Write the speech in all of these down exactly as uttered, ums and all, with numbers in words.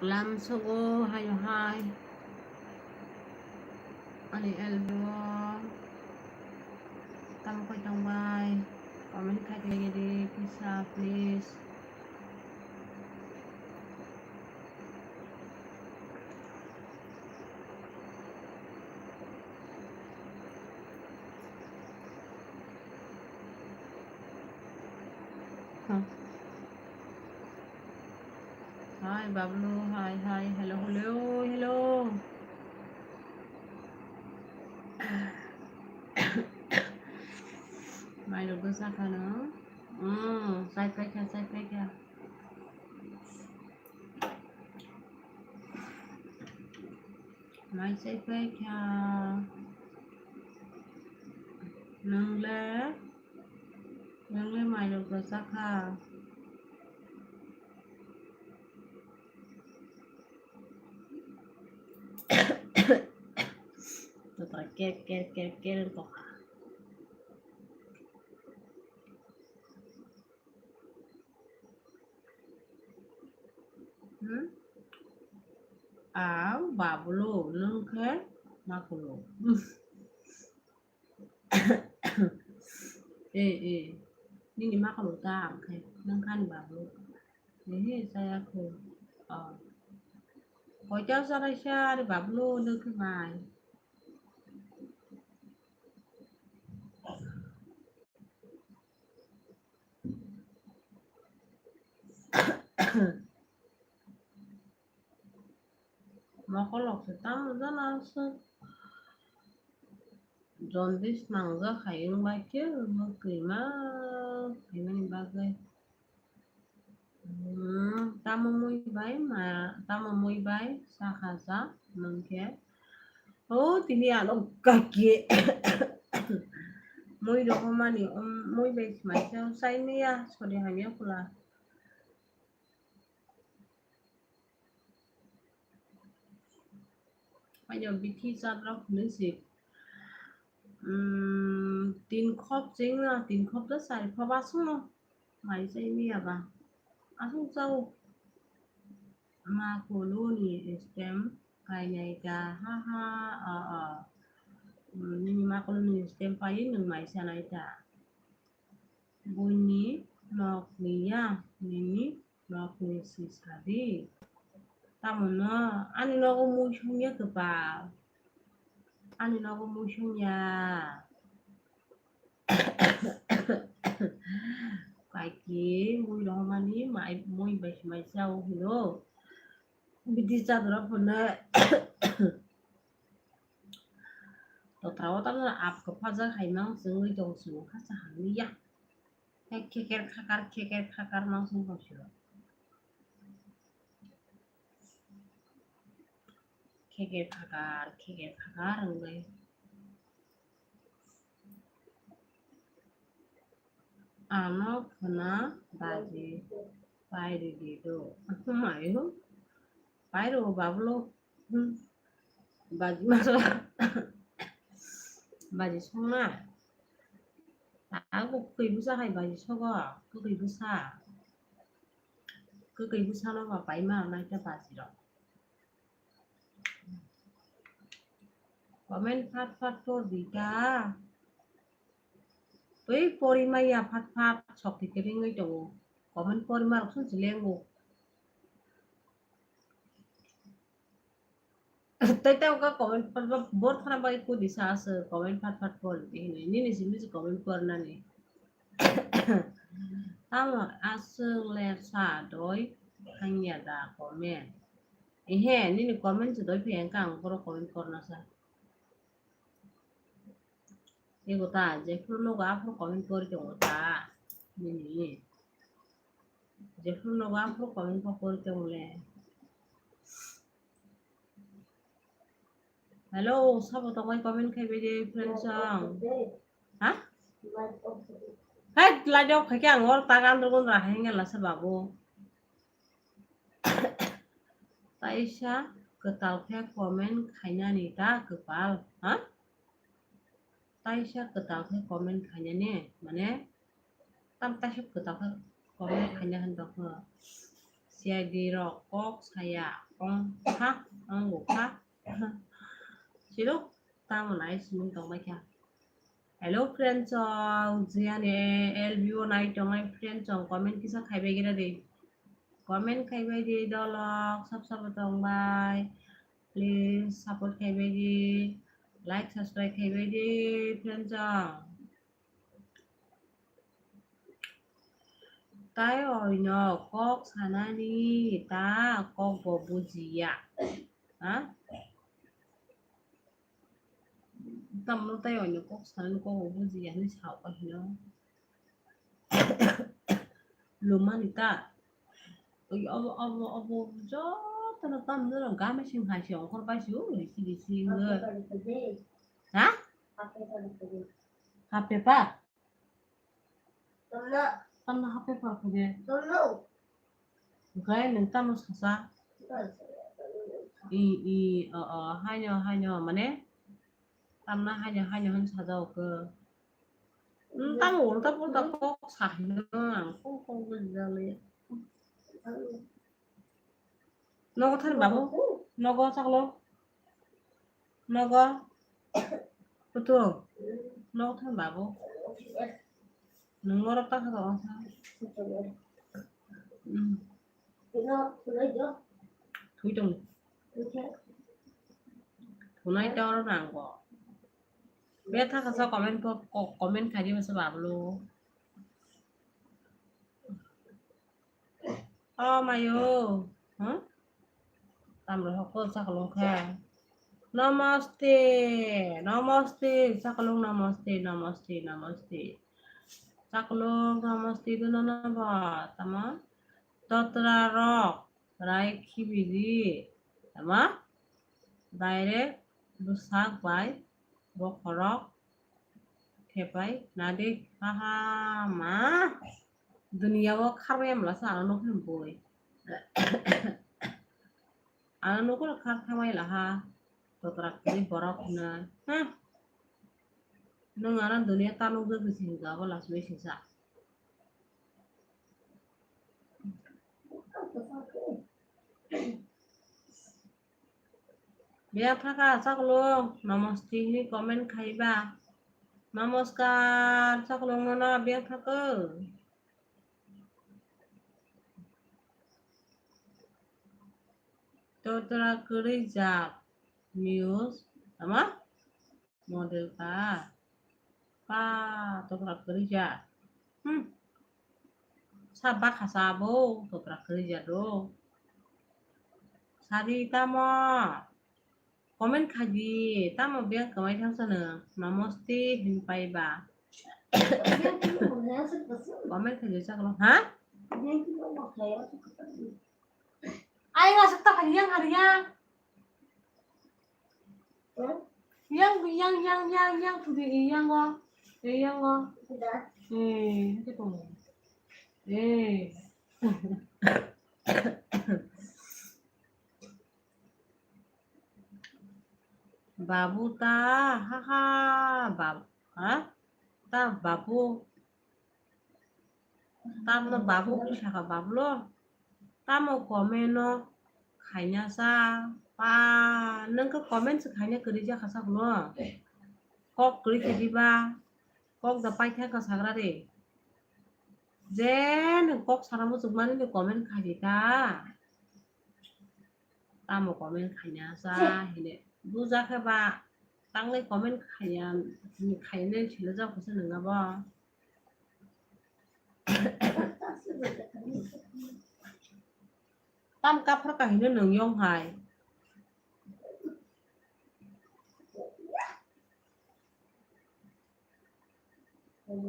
Lam sogo hayo hai. Ani elbow. Tamo koi tong bai. Comment khai khai di, please, please. Hi, Bablu. Hi, hi. Hello, hello, hello. Mai rok bwsa khano. Hmm, sai pai kha, sai pai kha. Mai sai pai kha. Nang le? Nang le mai rok bwsa kha? Ker, ker, ker, ker, ker, ker. Hmm? Au, Bablu, nwng khe ma kulo. Eh, eh. Nini ma kulo ta ang khe, nwng kha ni Bablu. Ehe, chaya kho. Oh. Koita chalaisa ari Bablu, nwng khe mai. Mokolok se tamo jana se. Jaundice nangjak hai wng bai khe, omo twima khaimani bagwi. Hmm, tamo mui bai ma, tamo mui bai sakha ja nwng khe. O tini ano kaki. Mui rohormani, um, mui bai smaisa sainiya, sori hamya khula. Ayo bithi chatrok hinwi se. Hmm, tin khop chengno, tin khop da chari khop aswkno. Mai chai miya ba. Aswk chao. Ma kulu ni stem kainai ta, ha ha, a, a. Hmm, nini ma kulu ni stem pai nwng mai sanai ta. Buini nok ni ya, nini nok ni si sadi. Tamo no, ani nogo mui songya kwpal. Ani nogo mui songya. Kaiki mui rohormani mai, mui bai se mai chao hino. Bidi chadra phone. Totra o tamo ap kwpha jak hai mang chwngwi tong chwng kha cha hamya. Hai kheker khakar, kheker khakar mang chwng tong chwng. Kheker khakar, kheker khakar wngwi. Ano khwna baji pai ridi do. Mayo. Pai rw Bablu. Hmm. Baji masla. Baji songna. Ako kwkwi bwsa hai baji sogo. Kwkwi bwsa. Kwkwi bwsano ba paima naikhe baji rok. Comment phat phat por di ta. Twi pori maya phat phat sok thike ringwi tongo. Comment pori ma rok song si lengo. Tei tei ka comment phat phat bor thana bai kudi sa aswk comment phat phat por di hinwi. Nini simi se comment por nani. Tamo aswk le sa doi hangya da comment. Ehe, nini comment se doi phai ang kang borok comment korna sa. Ego ta, jephuru nogo aphuru comment kori tongo ta. Nini. Jephuru nogo aphuru comment kori tongo le. Hello, sabo tongwi comment khai bai de friends song. Ha? Hai, light off khai khe ang or tagan rwgwng ra hai wngya lasa babu. Taisa kwtal khe comment khainani ta kwpal, ha? Taisa kwtal khe comment khainani, mane, tam taisa kwtal khe comment khaina hinwi tongkha. C I D rok kok saya, ong kha, ong kha. Silo, tamo nai simung tong mai kha. Hello friends song, jiyani L B O nai tongnai friends song comment kisa khaibai gira di. Comment khaibai di dolok, sab sabo tongbai. Please support khaibai di. Like, subscribe khaibai di friends song. Tai oino kok sanani ta kok bo bujiya. Ha? Tamno tai oino kok sanani kok bo bujiya hinwi sao ka hino. Lumani ta. Oi, obo, obo, obo, jotono tamno no gami sing hai se ongkhor pai se, oi, sidi sing. Ha? Half paper? Tamno half paper khe de. Oke, nwng tamo sasa? I, i, o, o, haino, haino, mane? Tamno haino, haino, haino sajao khe. Hmm, tamo ulta pulta kok sahino ang, kok, kok, kok, jale. Nogo thani babu? Nogo chaklo? Nogo? Putu? Nogo thani babu? Nwng norok ta kha tongo sa. Hmm. Thui tong. Thunai ta oro nango. Betha kha sa comment po, ko-, comment khai di masa bablo. Oh, mayo. Huh? Tamro hokol chakolong kha. Namaste. Namaste. Chakolong namaste. Namaste. Namaste. Chakolong namaste. Duna naba. Tama. Totra rok. Rai khibidi. Tama. Direct bwsak bai bokhorok thepai nadi. Haha, ma. Duniya o kharbai mla sa ano nukho boi. Ano nukho khar thamai laha. Totra kri borok na. Ha. Nung ano duniya ta nukjak bisi hinka abo last message sa. Biyang thaka chakolong, namaste hini comment khaiba. Namaskar, chakolong nono biyang thaka. Totra kwrwi jak news, tama? Model ka. Pa, totra kwrwi jak. Hmm. Sa bakha sa abo, totra kwrwi jak do. Sadi tamo. Comment khaidi, tamo biyang kwmai thangsa nwng. Namaste hin pai ba. Comment khaidi chakolong, ha? Ai, asuk ta khaidi yang hari yang. Yang, yang, yang, yang, yang, tu di yang go. Eh, yang go. Eh, itu. Eh. Babu ta, ha, ha, bab-, ha? Ta babu. Tamno babu kisa ka babu lo. Tamo comment no khaina sa. Pa, nung khe comment se khaina kwrwi ja kha sa kulo. Kok kwrwi khe diba. Kok da paithak ka sagra de. Je nung kok sana muchuk mani ni comment khai di ta. Tamo comment khaina sa hine. Buja khe ba tanglai comment khaiya, khainai sila jak khusa nung abo. Tam kaphar kahino nung yong hai.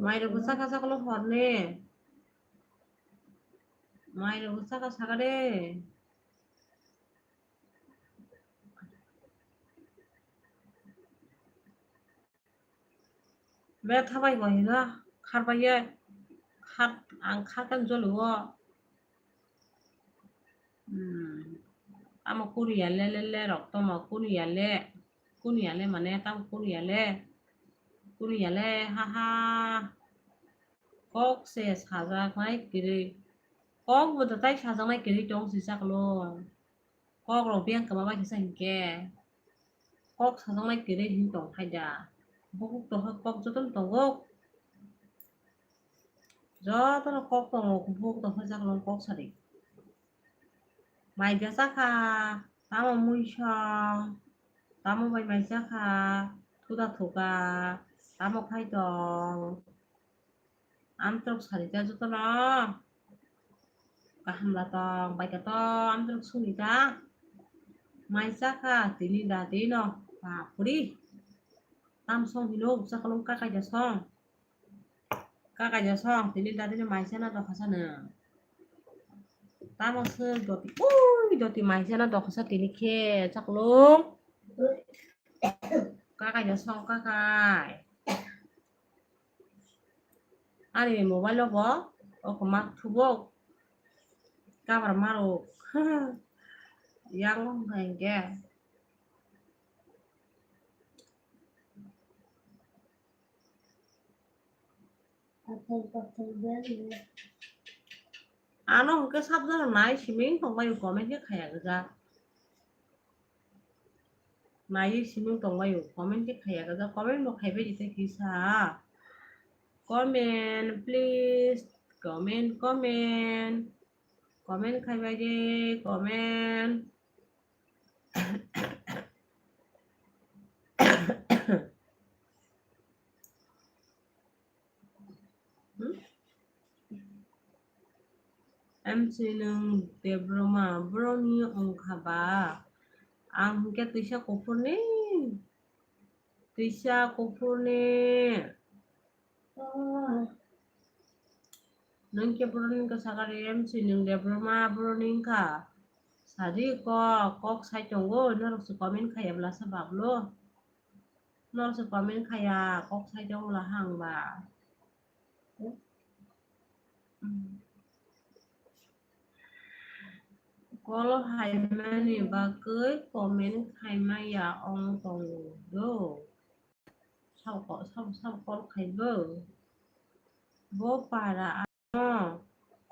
Mai rok bwsa kha sakalo horne. Mai rok bwsa kha sakade. Be thabai bo hino kharbai ye khar ang kharkhe joluo. Hmm. Tamo kuniya le le le rok tamo kuniya le kuniya le mane tamo kuniya le kuniya le ha ha. Kok se sajak nai kwrwi. Kok bo da tai sajaknai kwrwi tong si chaklo. Kok rok biyang kwma bai kisa hinkhe. Kok sajaknai kwrwi hin tong hai da. Bukhuk tong kha kok jotono tongo. Jotono kok tongo, bukhuk tong kha chaklo kok sadi. Mai da chakha, tamo muisong, tamo bai mai chakha, thuda thuka, tamo khai tong. Amtwrwk sari ta jotono. Kaham da tong, bai ta tong, amtwrwk suni ta. Mai chakha, tini da tino, bapuri. Tam song hino, uksa kolong kakai da song. Kakai da song, tini da tini mai chana dokhasa no. Tamo se doti, ui, doti mai chana dokhasa tini khe chaklung. Kakai da song, kakai. Ani mobile o bo, o kwma thubo. Cover maro. Yang hwnkha hinkhe. Ano hwnkhe sabjano nai simi tongbaio comment khe khaya gwja. Naiwi simi tongbaio comment khe khaya gwja. Comment bo khaibai di tei kisa. Comment please. Comment, comment. Comment khaibai di, comment. Hmm? M C nwng Debbarma boroni wngkha ba? Ang hwnkhe twisa kuphurni, twisa kuphurni. Nwng khe boroni wngkha sakari M C nwng Debbarma boroni wngkha. Sadi kok, kok sai tongo, norok se comment khaya bwlasa bablo. Norok se comment khaya, kok sai tong la hang ba. Kol haimani bagwi comment khaimaya ong tongo do. Sabo, sabo, sabo kol khaibo. Bo para ano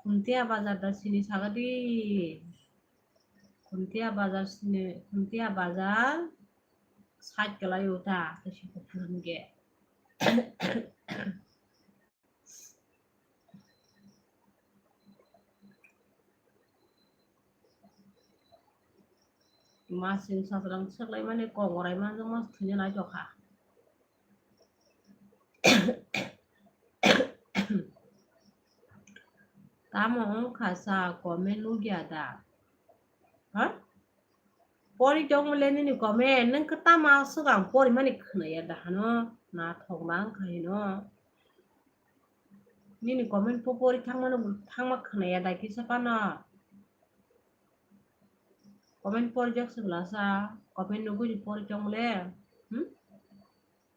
Khuntia bazar da sini sagadi. Khuntia bazar sini, Khuntia bazar side kalai uta, tei si kuphur hwnkhe. Masing satrang seklaimani kok gorai manjakma thwina naitokha. Tamo wngkha sa comment nukya da? Ha? Pori tongmole nini comment, nwng khe tamo aswk ang porimani khwnaya da hano? Nathok ma wngkha hino. Nini comment po pori thangmano, thangma khwnaya da kisa phano? Comment porjak se bwlasa, comment nugwi ni pori tongmole. Hmm?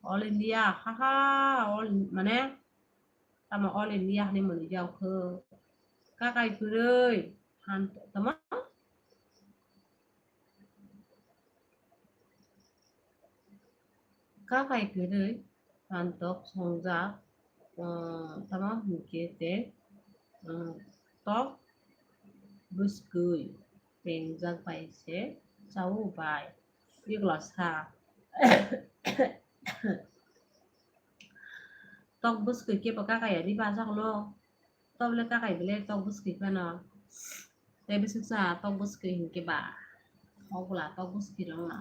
All India, haha, all, mane, tamo All India hani mwnwi jao kho. Kakai kwrwi, han, tamo? Kakai kwrwi, hantok songjak, ah, tamo hinkhe tei, ah, tok bwskwi pengjak bai se chao bai. Igla sa. Tok bwskwi kebo kakai ya ri bajak lo. Tobole kakai bele tok bwskwi phano. Tei bwswk sa tok bwskwi hinkhe ba. Ogla tok bwskwi rwngna.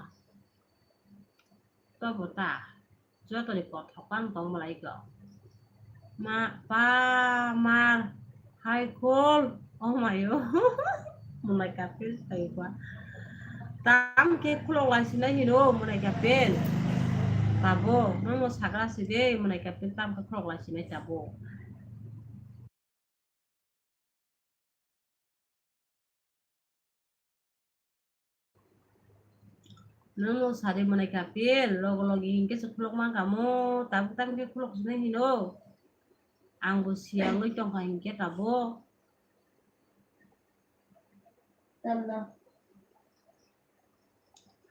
Tobo ta. Jotoni kothok ang tong malai ko. Ma, pa, mar, hai khol. Oh my oh. Mwnai kapil thai kwa. Tam khe khulok lai sinai hino mwnai kapil. Tabo, nono sagra si de mwnai kapil tam khe khulok lai sinai tabo. Nwng no sari mwnai kapil, logo logi hinkhe se khulok man kamo, tabuk tang khe khulok sinai hino. Ang bo siyangwi tongkha hinkhe tabuk.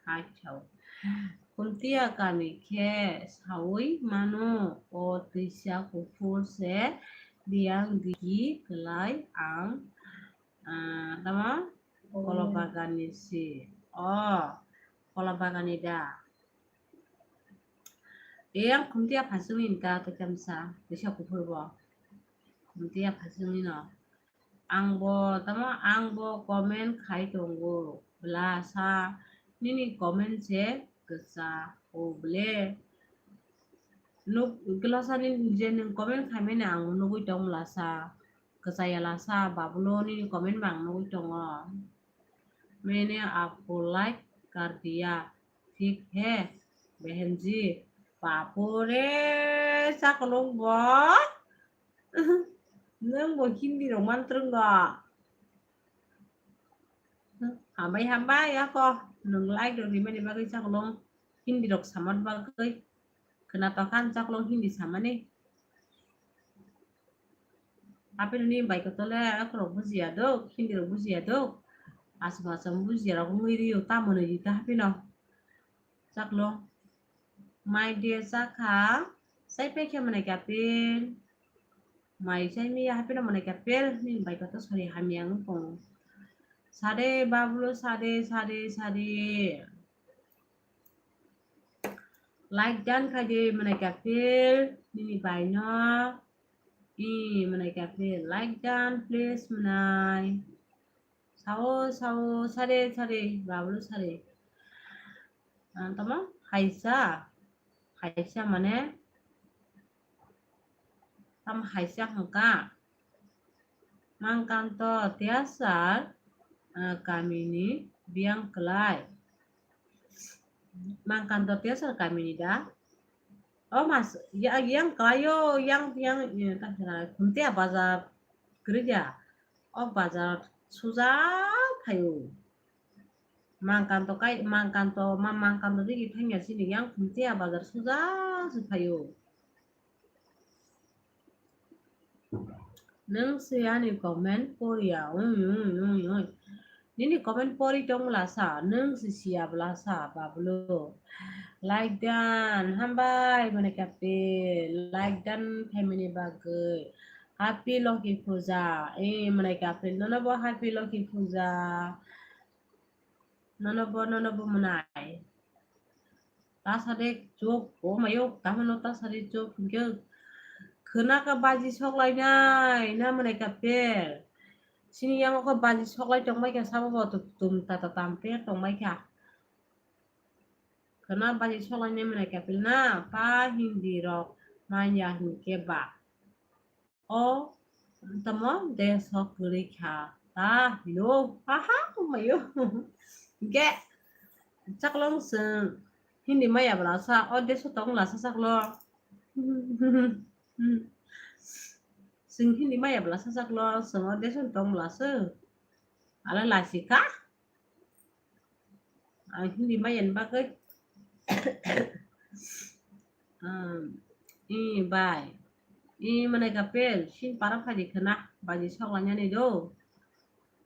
Hai chao. Khuntia kami khe saui mano, o twisa kuphur se biyang digi kwlai ang Ah, tamo? Kola bagani si. Oh, kola bagani da. Eyang khumtiya phasungni ta tekamsa, teisa kuphur bo. Khumtiya phasungni no. Ang bo, tamo, ang bo comment khai tongo. Bwla sa, nini comment se kwsa o ble. Nuk, bwla sa, nini je nwng comment khaimani ang nugwi tong bwla sa. Kwchaya lasa, Babulo nini comment bo ang nugwi tongo. Maine aapko like kar diya, thik hai, behenji. Bapore, chakolong bo. Nwng bo Hindi rok mantrwng go. Hambai, hambai, ako. Nwng like rok rimani bagwi chakolong Hindi rok samani bagwi. Khwna tokha ang chakolong Hindi samani. Apilni bai kotole akorok bujiya dok, Hindi rok bujiya dok. Aswk aswk bujiya rok wngwi rio, tamo nwi di ta hapino. Chaklo. Mai de chakha, sai pekhe mwnai kapil. Mai sai mi hapino mwnai kapil, ni bai koto sori hamya wng tong. Sade Babulo, sade, sade, sade. Like dan khai di mwnai kapil, nini bai no. I mwnai kapil, like dan, please mwnai. Sao, sao, sare, sare, Babulo sare. Ah, tamo? Haisa. Haisa mane? Tam haisa hwnkha. Mangkanto Teasar, ah, kamini biyang kwlai. Mangkanto Teasar kamini da? O mas, ya, yang kwlaio, yang, yang, eh, ta khe na, Khumtiya bazar kwrwi da? O bazar suja phaio. Mangkanto kai, Mangkanto, ma Mangkanto digi thangya chini yang Khumtiya bazar suja se phaio. Nwng se ani comment poriya, oi, oi, oi, oi. Nini comment pori tong bwla sa, nwng se siya bwla sa, Babulo. Like dan, hambai, mwnai kapil, like dan, family bagwi. Happy Lokhi Puja, eh, mwnai kapil, nono bo Happy Lokhi Puja. Nono bo, nono bo mwnai. Tasade chok, o mayo, tamano tasade chok, hwnkhe khwna kha baji soklainai, na mwnai kapil. Chini yango khe baji soklai tongbai kha, sabo bo tum, tum tata tamper tongbai kha. Khwna baji soklainai mwnai kapil na, pa Hindi rok manya hwnkhe ba. O tamo desh o kwrwi kha ta hino, ha ha, mayo. Hwnkhe chaklong chwng Hindi maya bwla sa, o desh o tong bwla sa chaklong. Chwng Hindi maya bwla sa chaklong, chwng o desh o tong bwla se. Ala lasi kha. Ang Hindi maya ni bagwi. Um, i bai. I mwnai kapil, sin para phaidi khwna, baji soklainani do.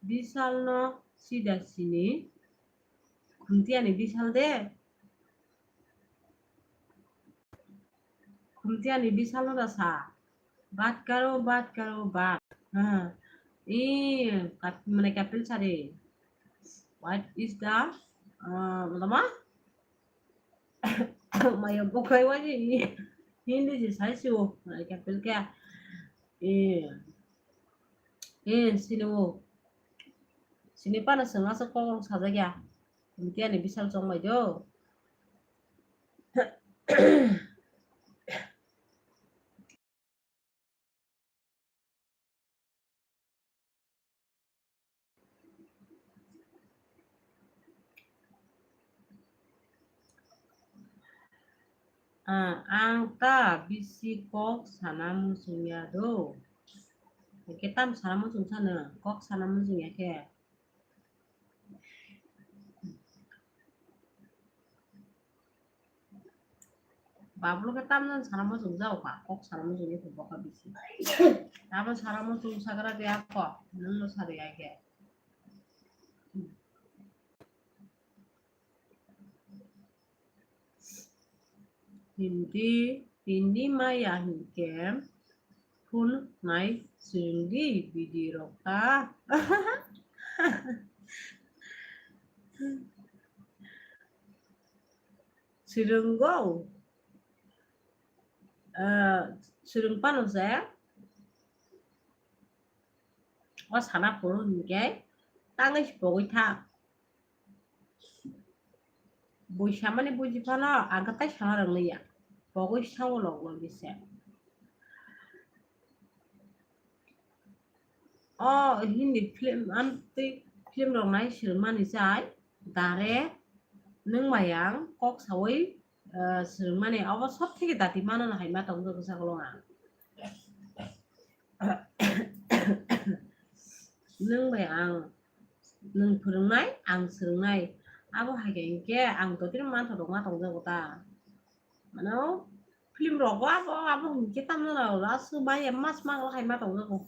Bisal no sida sini. Khumtiya ni Bisal de. Khumtiya ni Bisal no da sa. Baat karo, baat karo, baat. Ha. I, kat-, mane kapil sari. What is the, uh, lama? Mayo bokai wani. Hindi si sai si wo. Mane kapil kya? I. I, sini wo. Sini pana sengasa kong saja kya? Khumtiya ni Bisal chong mai do. Ah, ang ta bisi kok sana muchung ya do. Hwnkhe tam sana muchung sano, kok sana muchung ya khe. Babulo khe tamjani sana muchung jao kha, kok sana muchung ni khe boka bisi. Abo sana muchung sagra de ako, nwng no sari ai khe. Hindi, Hindi maya hinkhe phone nai Swrwngdi bidi rok ta. Swrwnggo. Ah, swrwng pano se. O sana phuru hinkhe tangwi se pogwi tha. Bui samani buji phano ang khe tai sana rwng liya. Pogwi sao log log se. O Hindi film, am twi film rok nai swrwngmani chai, dare nwng bai ang kok saui, eh, swrwngmani, obo sob theke dati mano hai ma tong jago ang. Nwng bai ang, nwng phwrwngnai, ang swrwngnai, abo hai khe hinkhe ang totino manthotok ma tong jago ta. Mano, film rogo abo, abo hinkhe tamno last o maya mas ma hai ma tong jago.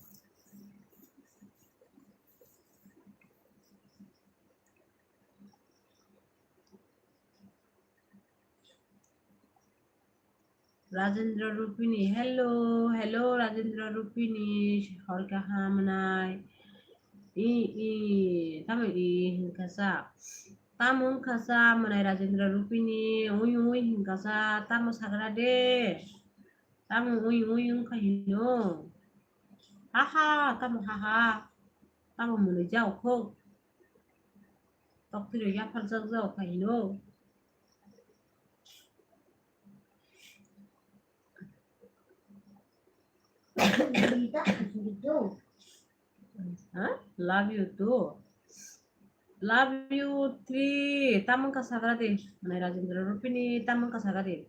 Rajendra Rupini, hello, hello, Rajendra Rupini, hor kaham nai. I, i, tamo i hinkha sa. Tamo wngkha sa, mwnai Rajendra Rupini, ui, ui, hinkha sa, tamo sagra de. Tamo ui, ui, wngkha hino. Haha, tamo haha. Tamo mwnwi jao kho. Toktwirwi yapharjak jao kha hino. Huh? Love you too. Love you three. Tamung ka sagra di. Mane Rajendra Rupini tamung ka sagra di.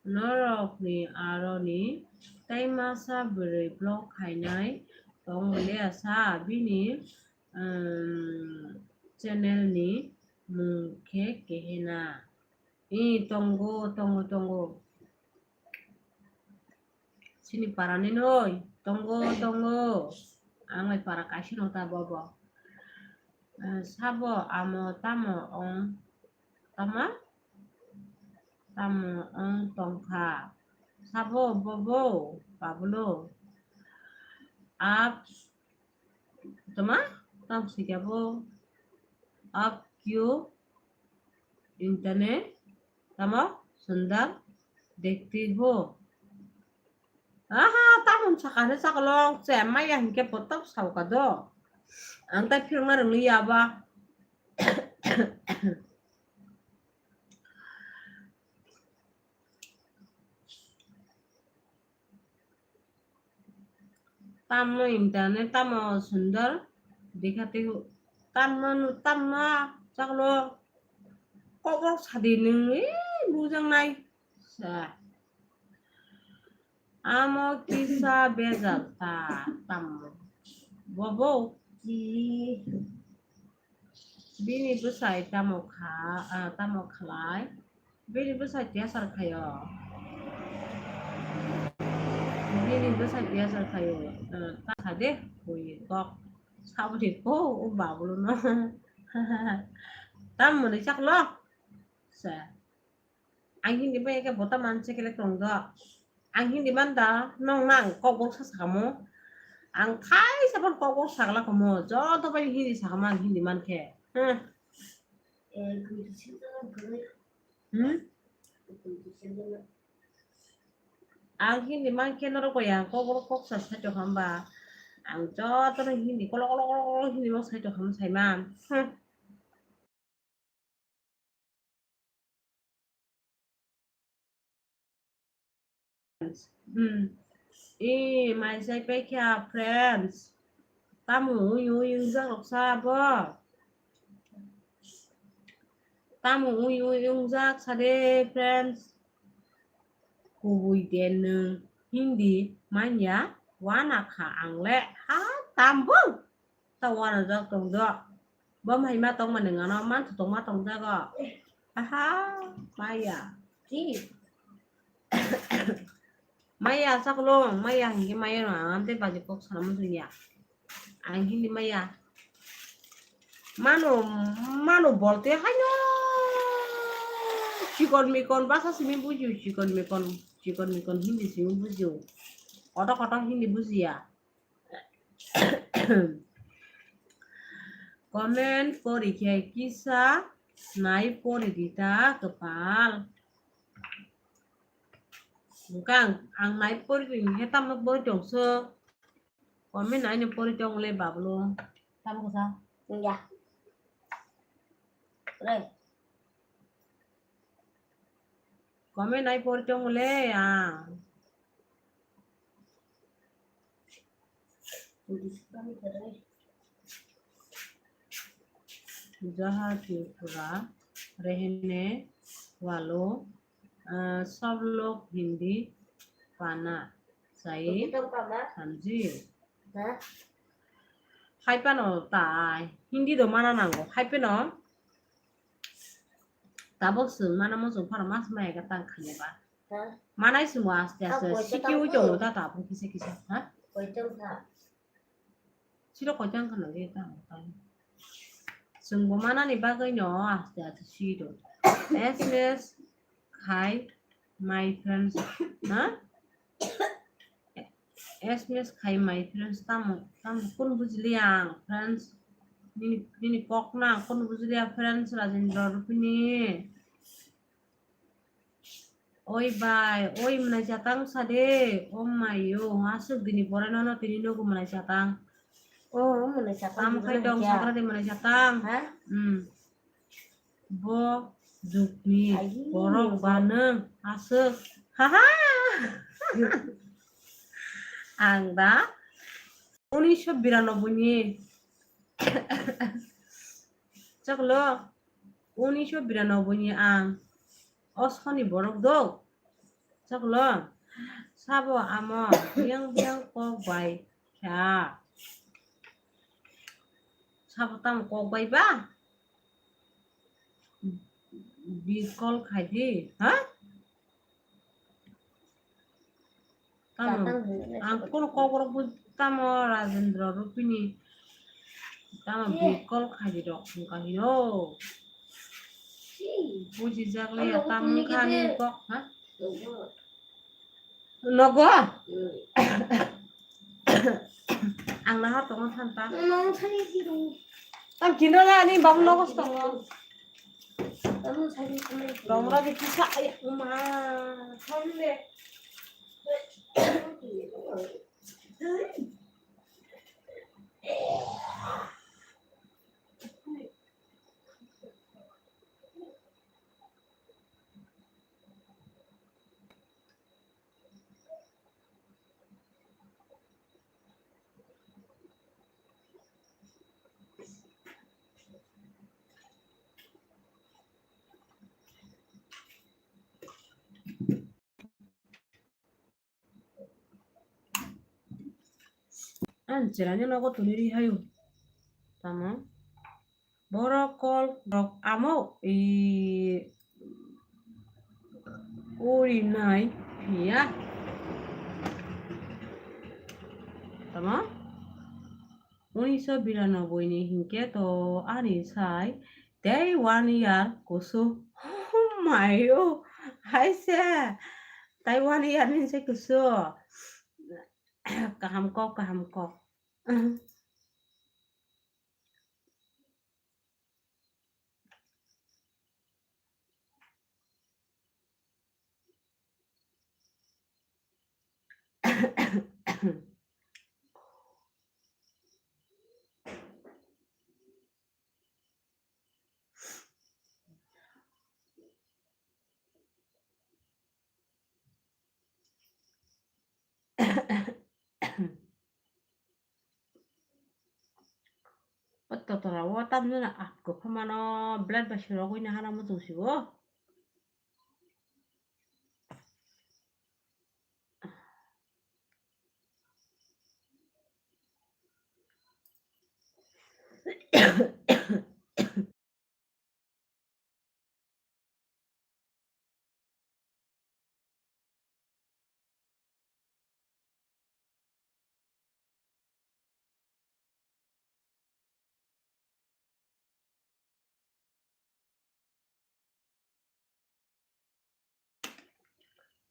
Norok ni aro ni tai masa bwrwi vlog khainai tong le sa bini, um, channel ni mung khe kehena. I tongo, tongo, tongo. Chini para ni noi, tongo, tongo. Ang bai para kaisa no ta bobo. Eh, sabo amo tamo ong, tama? Tamo ong tongkha. Sabo bobo, Pablo. Ap Tama? Tam sikabo. Up you internet. Tamo? Sundar. Dekti ho. Aha, tamon sakane sakolong. Che maya hinke potok sauka do. Ang tai phirma rwngli yaba. Tamo internet, tamo sundor, dekhate hu-, tamo, tamo, chaklo, kok rok sadi nung, ee, bujang nai, sa. Amo kisa bejal ta, tamo, bobo, ki. Bini bwsai tamo kha, ah, tamo khlai? Bini bwsai tiyasar khaio. Bini bwsai tiyasar khaio. Ah, ta kha de, bui kok. Saboni ko, o babulu no. Tam mwnwi chaklo. Sa. Ang Hindi bai khe bota manse kele tong do. Ang Hindi man da, nong nang kok bok sa sakamo. Ang khai sa ban kok bok sakla komo. Joto bai Hindi sakamo ang Hindi man khe. Hmm. Hmm? Ang Hindi man khe norok bai ang kok bok kok sa sa to hamba. Ang joto no Hindi kolo kolo kolo kolo Hindi bok sa to ham sai man. Hmm. Hmm. E, mai sai pai kha, friends. Tamo ui ui wngjak rok sa bo. Tamo ui ui wngjak sa de, friends. Kubui de nwng Hindi manya wana kha ang le ha tambung. Ta wana jak tong do. Bo mai ma tong mani ngano man tong ma tong jago. Aha, maya. Ki? Maya saklong, maya hingi maya no ang te baji kok sana musunya. Ang hindi maya. Mano, mano bolte haino. Chikon mikon basa simi bujiu, chikon mikon, chikon mikon hindi simi bujiu. Koto koto hindi bujiya. Comment pori khe kisa nai pori di ta kwpal. Hwnkhe ang, ang nai pori ring khe tamo pori tong so. Comment nai no pori tong le bablo. Tamo kisa. Ya. Re. Comment nai pori tong le ang. जहाँ त्रिपुरा रहने वालों, अ, सब लोग हिंदी पढ़ना चाहिए, समझी? Hai phano tai Hindi do mana nango, hai phano. Tabok chwng mana muchung phano mas maya khe tang khaina ba. Ha? Manai chwng bo aste aste siki ui tongo ta tabuk kisa kisa, ha? Koitang kha. Siro koitang khana de ta tai. Chwng bo manani bagwi no aste aste si do. S M S khai my friends, ha? S M S khai my friends, tamo, tamo, kun bujili ang, friends. Nini, nini kok na, kun bujili ang, friends, Rajendra Rupini. Oi bai, oi mwnai chatang sa de, oh my yo, aswk dini pore nono tini nugo mwnai chatang. Oh, mwnai chatang. Tamo khai tong sakra de mwnai chatang. Ha? Hmm. Bo jukni borok ba nwng aswk. Haha. Ang da unisho biranoboi ni. Choklo, unisho biranoboi ni ang. O soni borok do. Choklo, sabo amo biyang biyang kok bai kha. Sabo tamo kok bai ba? Bi call khai di, ha? Tamo, ang kono kok rok bu tamo Rajendra Rupini. Tamo bi call khai di rok hingka hino. Buji jak le ya tamo khani kok, ha? Nogo? Ang nahar tongo thanta. Ang kino na ani babu nogo tongo. Romra de kisa ay uma. Thonde. Ang chwraino nogo tuli ri hayo. Tamo? Borok kol rok amo i uri nai phiya. Tamo? Unisho biranoboi ni hinkhe to ani sai tei one year kusu. Oh my, oh, hai se. Tai one year ni se kusu. Kaham kok, kaham kok. O totora o tamni na atko phano blade bai sirogwi na hana muchung sibo.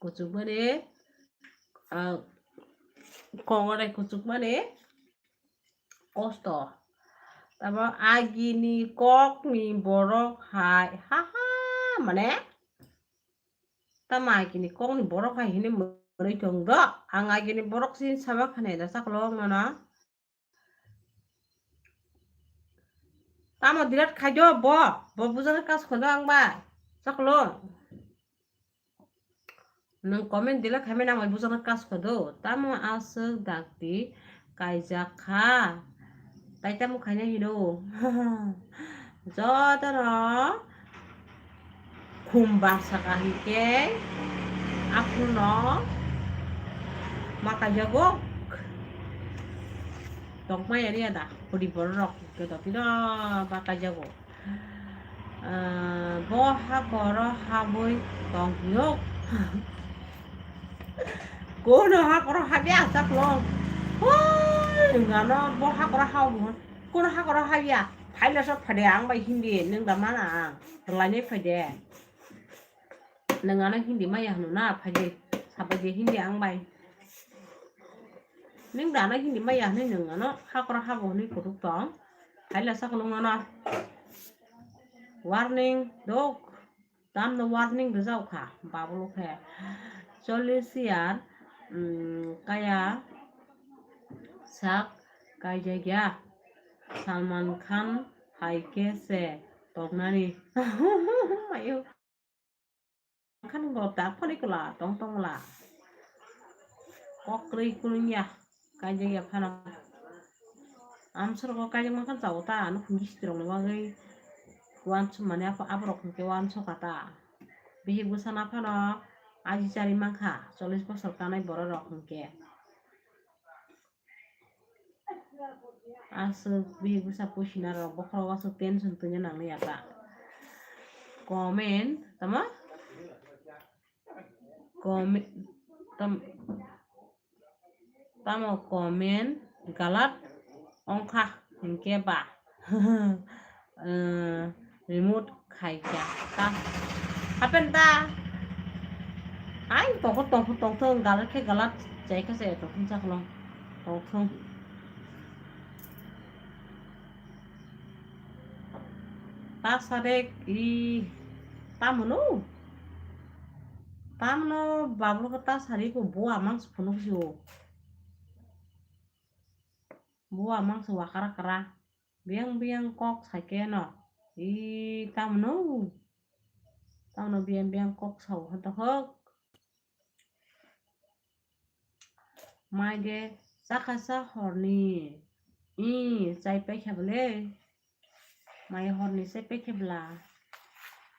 Kuchukmani, ah, kongore kuchukmani, kosto. Tamo agini kokni borok hai, ha ha, mane? Tamo agini kokni borok hai hini mwnwi tong do. Ang agini borok sin sama khane da chaklong nono. Tamo delete khai do bo, bo bujana kas khodo ang bai. Chaklong. Nwng comment delete khaimani nang bai bujana kas khodo. Tamo aswk dakti kaijak kha. Tai tamo khaina hino. Jotono khum bar saka hinkhe aphurno ma kaijago. Tongmani ya da, pudi borok hinkhe totino ma kaijago. Ah, bo hakoro habwi tong hino. Kono hakoro habya chaklong. Hoi, nwngano bo hakoro habwi. Kono hakoro habya. Phaila sok phade ang bai hindi nwng da mana ang. Rwlainai phaide. Nwng ano hindi maya hwno na, phaidi, sabaidi hindi ang bai. Nwng da ano hindi maya hwnwi nwng ano hakoro habo hwnwi kutuk tong. Phaila sakolong ano. Warning dok. Tamno warning rijak kha, babulu khe. Chollish year, mm, kaya sak kaijagya. Salman Khan hai khe se tongnani. Mayo. Khan go tak phani kula tong tong la. Kok rwi kunung ya, kaijak ya phano. Amsor go kaijak mankhan chao ta, ano khungji sitirok ni bagwi. Wansu mani apo aborok hwnkhe wansu kata. Bihik bwsa na phano aji chari mankha, chollish bosor kanai borok rok hwnkhe. Aswk bihik bwsa puisina rok bokhorok aswk tension twina nangli ya ta. Comment, tamo? Comment, tam-, tamo comment galat ongkha hinkhe ba. Eh, remove khaikha ta. Hapen ta. Ai, tongkho, tongkho, tongthong, galat khe galat, chai khe chai, tongthong, chakhwlong, tongthong. Ta sadek, i, tamono? Tamono, bablo khe ta sari ko bo amang se phunuk si o. Bo amang se wakara kara. Biyang biyang kok saikhe no. I, tamono? Tamono biyang biyang kok sao hwntahwk. Mai de chakha sa horni. I, chai paikha bole. Mai horni chai paikha bla.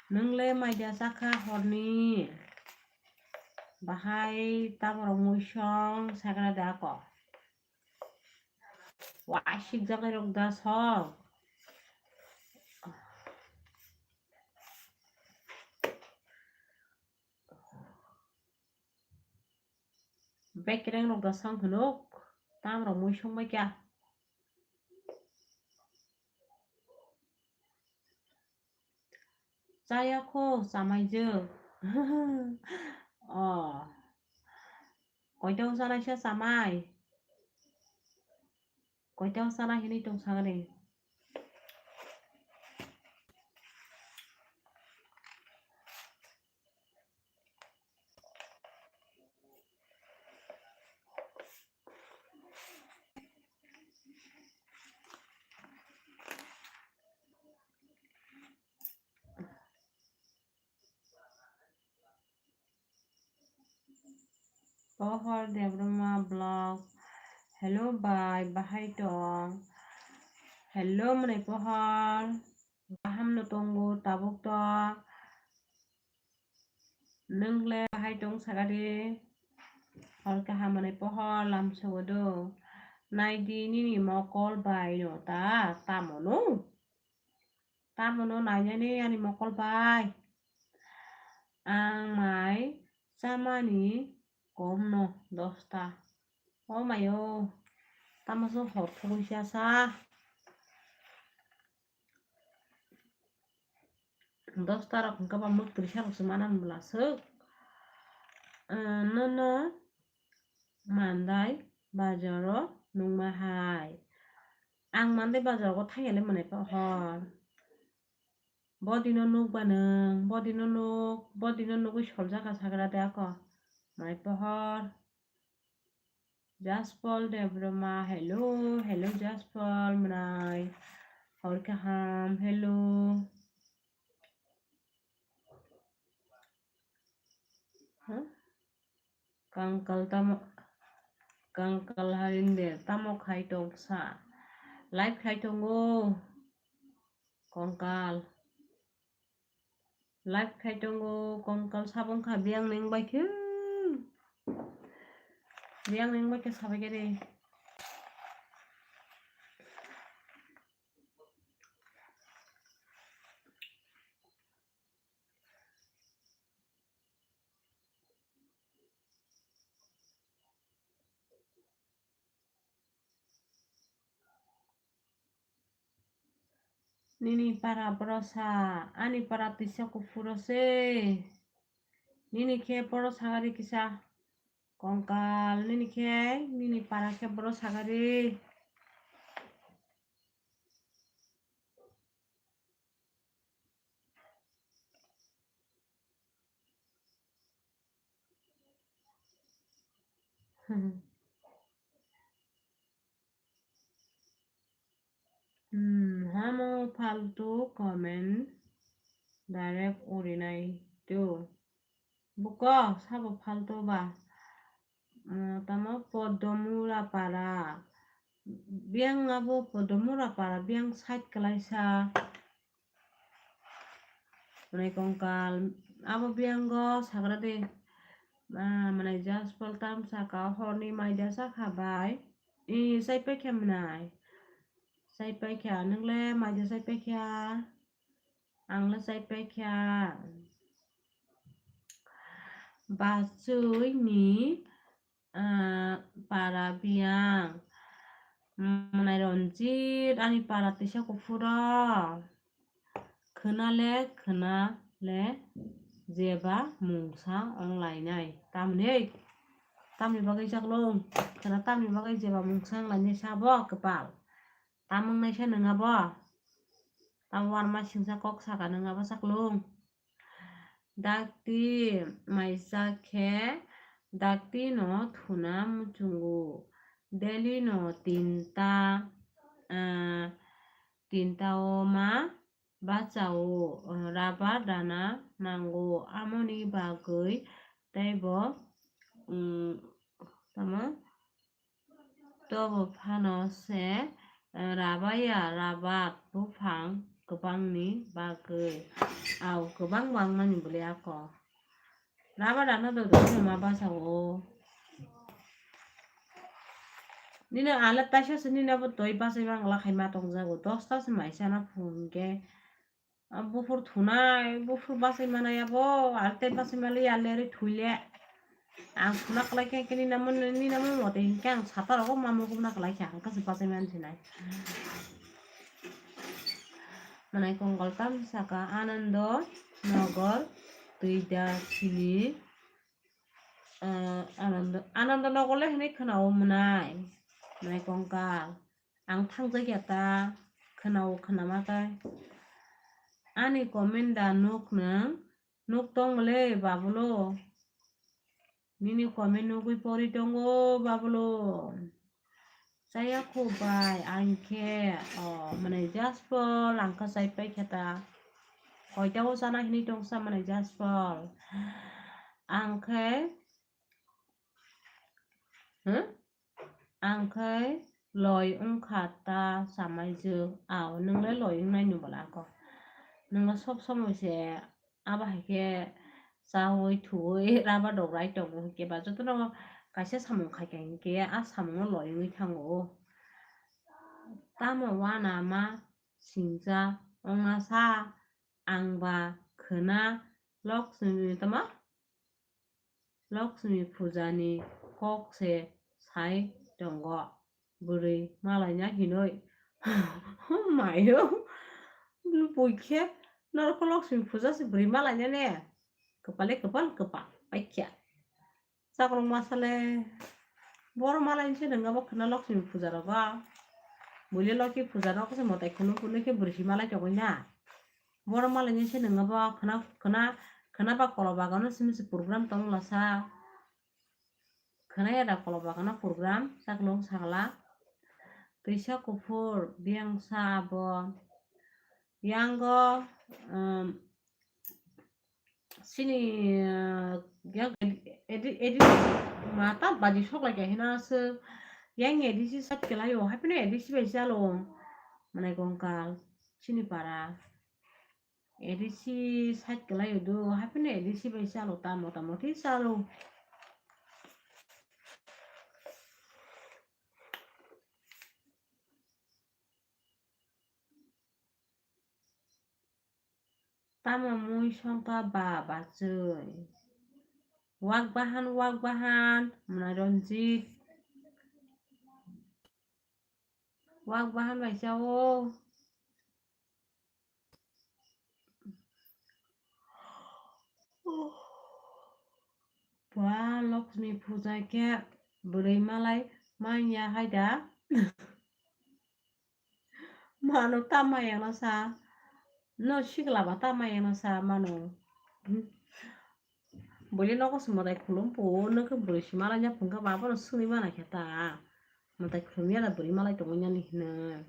Nwng le mai de chakha horni. Bahai taborok muisong sakra de ako. Waisik jagai rok da sok. Bekereng rok da sang hwnuk, tam rok muisong bai kya. Chaya kho, chamai jwk. Oh. Koita o chanai sa chamai? Koita o chanai hinwi tong sagani? Pohor Debbarma vlog. Hello bai, bahai tong? Hello mwnai Pohor. Kaham no tongo tabuk to? Nwng le bahai tong saka di? Hor kaham mwnai Pohor lamsogo do. Nai di nini mokol bai no ta, tamo no? Tamono nainani ani mokol bai. Ang mai chamani komno dosta. O mayo, tamo se hor phugui sa sa. Dosta rok hwnkhe ba mwktwisa rok se manan bwla swk. Nono mandai bazaro nungma hai. Ang mande bazar go thangya le mwnai pohor. Bodino nuk ba nwng, bodino nuk, bodino nugwi soljak kha sagra de ako. Mwnai pohor. Jaspal Debbarma, hello, hello Jaspal mwnai. Hor kaham, hello. Huh? Kangkal tamo, Kangkal Harinder tamo khai tong sa? Live khai tongo. Kongkal. Live khai tongo, Kongkal sabong kha biyang neng bai khe. Biyang neng bai khe sabai khe de. Nini para borosa, ani para tisa kuphuro se. Nini khe borosa gari kisa Kongkal, nini khe, nini para khe borosa gari. Hmm, hamo faltu comment direct urinai tu. Buko sabo faltu ba. Hmm, tamo Podomura para. Biyang abo Podomura para, biyang side kalaisa. Mwnai Kongkal, abo biyango sagra de. Ah, mwnai Jaspal tam saka horni maida sakha bai. I, sai paikha mwnai. Sai paikha, nwngle maida sai paikha. Ang le sai paikha. Bachwi ni ah, para biyang. Mwnai Ranjit, ani para tisa kuphuro. Khwna le khwna le jeba mungsa wng lainai. Tamni, tamni bagwi chaklung? Khwna tamni bagwi jeba mungsa wng lainai sabo kwpal? Tam wng naisa nwng abo? Tam uanama singsa kok saka nwng abo chaklung? Dakti maisa khe dakti no thuna muchungo. Daily no tinta, ah, tinta o ma bachao, ah, rubber dana nango. Amoni bagwi teibo, um, tamo Tobo phano se, eh, rabaya rabat buphang kwbangni bagwi. Au, kwbang wngmani bwle ako. Rabat ano do do ma basa o. Nini ale taisa se nini abo toi bachai mangla khai ma tongjago. Dosta se maisa na phone khe. A buphur thunai, buphur bachai manai abo, ar tei bachai manliya, lerwi thuile. Ang thuna kwlai khe, khe nini namo, nini namo mote hinkhe ang sata rogo ma mukhum na kwlai kha, ang khe se bachai man sinai. Mwnai Kongkal tam saka Anando Nogor twi da chini, ah, Anando, Anando Nogor le hinwi khwnao mwnai, Mwnai Kongkal. Ang thangjakya ta, khwnao khwnama tai. Ani comment da nuk nwng, nuk tong le babulo. Nini comment nugwi pori tongo babulo. Chaya kho bai, ang khe, o, mwnai Jaspal, ang khe chai pai khe ta. Koita o chana hinwi tong sa mwnai Jaspal. Ang khe, hmm? Ang khe loi wngkha ta chamaijwk. Ao, nwng le loi wngnai ni bwla kho. Nwng le sob somoi se abo hai khe chaui thuui rubber dok rai tongo hinkhe ba jotono kaisa samung khai kha hinkhe a samung no loi wngwi thango. Tamo uanama singcha wngna sa ang ba khwna Lakshmi tamo? Lakshmi pujani kok se sai tongo bwrwi malaina hinwi. Mayo, bui khe norok Lakshmi puja se bwrwi malaina ne? Kwpale kwpal kwpal paikya. Chakrok masa le boro malainse nwnga bo khwna Lakshmi puja rogo. Buile Loki puja no khe mwtai khulum phunukhe bwrwi si malai tongwi na. Borok malainai se nwngo bo khwna, khwna, khwna ba Kolobagan no simi se program tong lasa. Khwna ya da Kolobagan no program, chaklung sakla. Twisa kuphur, biyang sa abo. Yango, um, sini, uh, yang edi-, edi-, edi-, mata baji sok lai kahi na se. Yang A D C sat kelai o, happy na A D C bai chalo. Mane kongkal, sini para. A D C side kwlai o do, haphino A D C bai chalo ta, mota moti chalo. Tamo mui songkha ba bachwi. Wak bahan, wak bahan, mwnai Ranjit. Wak bahan bai chao. Ba Lakshmi puja khe bwrwi malai manya hai da. Mano tama yangno sa. No sikla ba tama yangno sa mano. Buile nogo se mwtai khulum phuru, nwkhe bwrwi si malai ya phungkha ba, abono swngwi mana khe ta. Mwtai khulum ya da bwrwi malai tongwi nani hwnwi.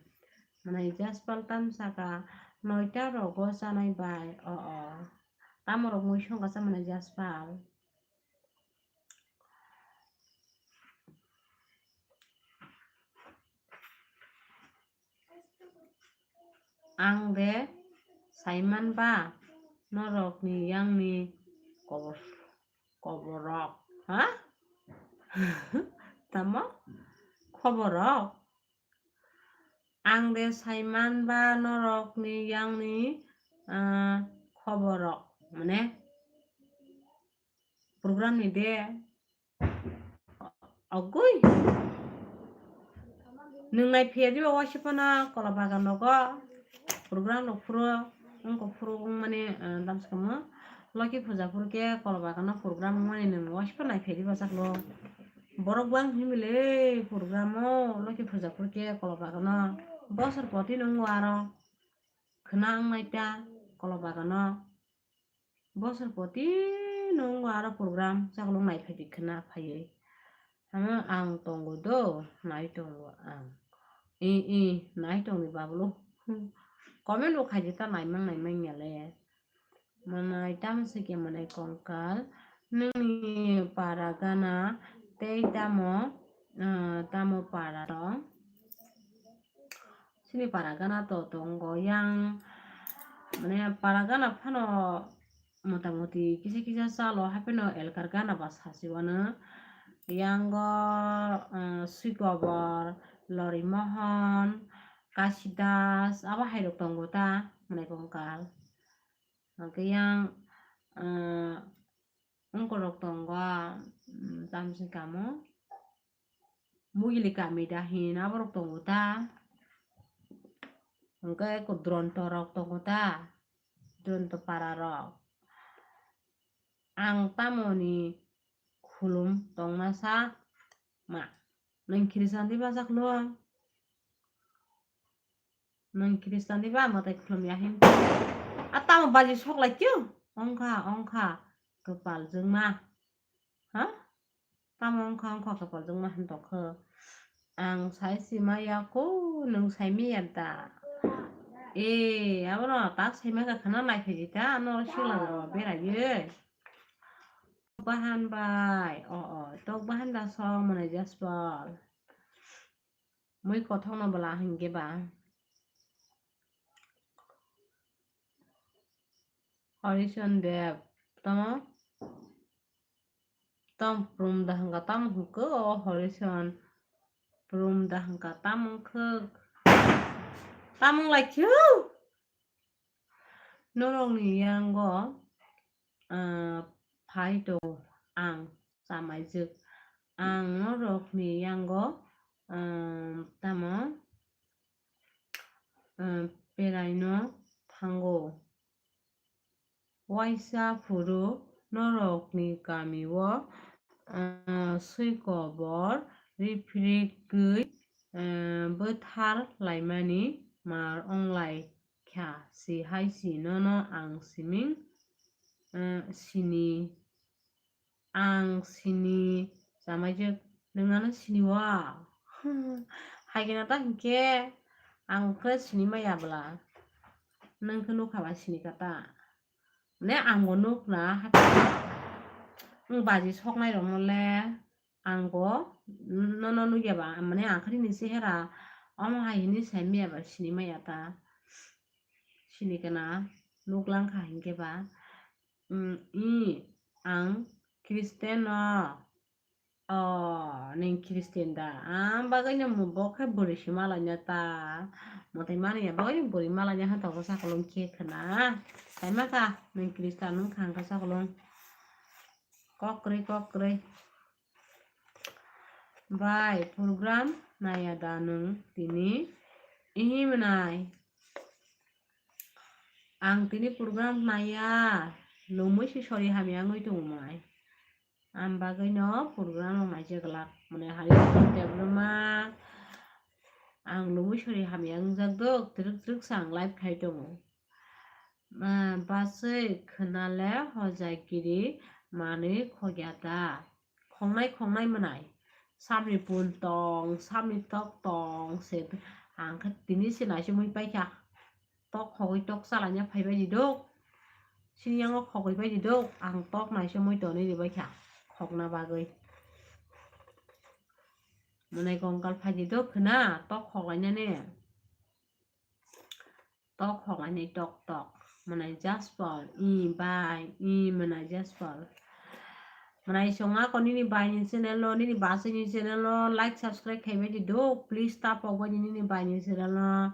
Mane Jaspal tam saka, noita rogo chanai bai, o, o. Tamo rok mui songkha cha mane Jaspal. Ang de saiman ba norokni yangni kobor, koborok, ha? Tamo? Khoborok? Ang de saiman ba norokni yangni, ah, khoborok, mane? Program ni de ogwi. Nwng nai phiya diba waisa phano Kolobagan nogo program rok phuru wngkha phuru wngmani, ah, damsukamo Loki puja phuru khe Kolobagan no program wngmani nwng waisa phano nai phiya diba chaklo. Borok bang himile program o Loki puja phuru khe Kolobagan no bosor poti nungo aro khwna wngnai ta Kolobagan no. Bosor poti nungo aro program chaklong nai phaidi khwna phaiwi. Ano ang tongo do, nai tongo ang. I, i, nai tongni bablo. Comment bo khaidi ta naimang naimang yale. Manai tamo se khe manai kongkal. Nini para gana tei tamo, ah, tamo para rok. Chini para gana to tongo yang, mane para gana phano motamoti kisa kisa chalo, hapheno elkar gana ba sachi wano. Yango, eh, Sui Kobor, Lori Mohon, Kasi Das, abo hai rok tongo ta, mane kongkal. Hwnkhe yang, eh, wngkorok tongo, mm, tamsi kamo. Mugili kami dahin aborok tongo ta. Hwnkhe eko Duronto rok tongo ta. Duronto para rok. Ang tamoni khulum tongma sa ma. Nwng Khristan diba chaklo? Nwng Khristan diba mwtai khulum ya hin? A tamo baji sok lai kyo? Ongkha, ongkha. Kwpal jwngma. Ha? Tamo ongkha, ongkha kwpal jwngma hin tongkha. Ang sai si ma ya ko, nwng sai mi ya da. E, abono tak sai ma ka khana nai phaidi ta, ano sila rok berai ye. Bahan bai, o, o, tok bahan da song mane Jaspal. Mui kothok no bwla hinkhe ba. Harison Dev, tamo? Tam prum da hwnkha tamo hwnkhe o Harison. Prum da hwnkha tamo hwnkhe. Tamo lai khe. Norokni yango, ah, phai tongo ang chamaijwk. Ang norokni yango, ah, tamo, ah, beraino thango. Waisa phuru norokni kamio, ah, Sui Kobor riphirigwi eh, bwthar laimani mar onglai kha, si hai si nono ang siming, eh, sini, ang sini, chamaijwk, nwng ano sini o? Hai khe na ta hinkhe ang khe sini maya bwla, nwng khe nukha ba sini kha ta. Mane ang bo nuk na, haikhe ang baji soknai rokno le ang bo nono nukya ba, mane ang khe nini chehera omo hai hinwi sai maya ba sini maya ta. Sini kana nuk lang kha hinkhe ba, mm, i ang Christian no. O, nwng Christian da? Ang bagwi no bo khe bwrwi si malaina ta. Mwtai mani ya bagwi bwrwi malaina ha tongo sakolong khe khna. Saima kha nwng Christian wng kha hwnkha sakolong. Kok kwrwi, kok kwrwi. Bai, program naiya da nwng tini? Ihi mwnai. Ang tini program naiya. Lumui si sori hamya wngwi tongo mwnai. Ang bagwi no program rok naijak glak. Mane hari Debbarma, ang lumui sori hamya wngjak dok, twrwk twrwk sa ang live khai tongo. Ah, baswi khwnale hojagiri manwi khogya da. Khongnai khongnai mwnai. Samni pun tong, samni tok tong se ang khe tini se naisingwi paikha. Tok khogwi tok chalaina phaibai di dok. Sini yango khogwi bai di dok. Ang tok naisingwi tonwi ribaikha khokna bagwi. Mwnai kongkal phai di dok khwna tok khoklainani. Tok khoklainai tok tok. Mwnai Jasper, i bai, i mwnai Jasper. Mwnai songa ko nini bai ni channel no, nini baswi ni channel no like, subscribe khaibai di dok. Please tapok bai di nini bai ni channel no,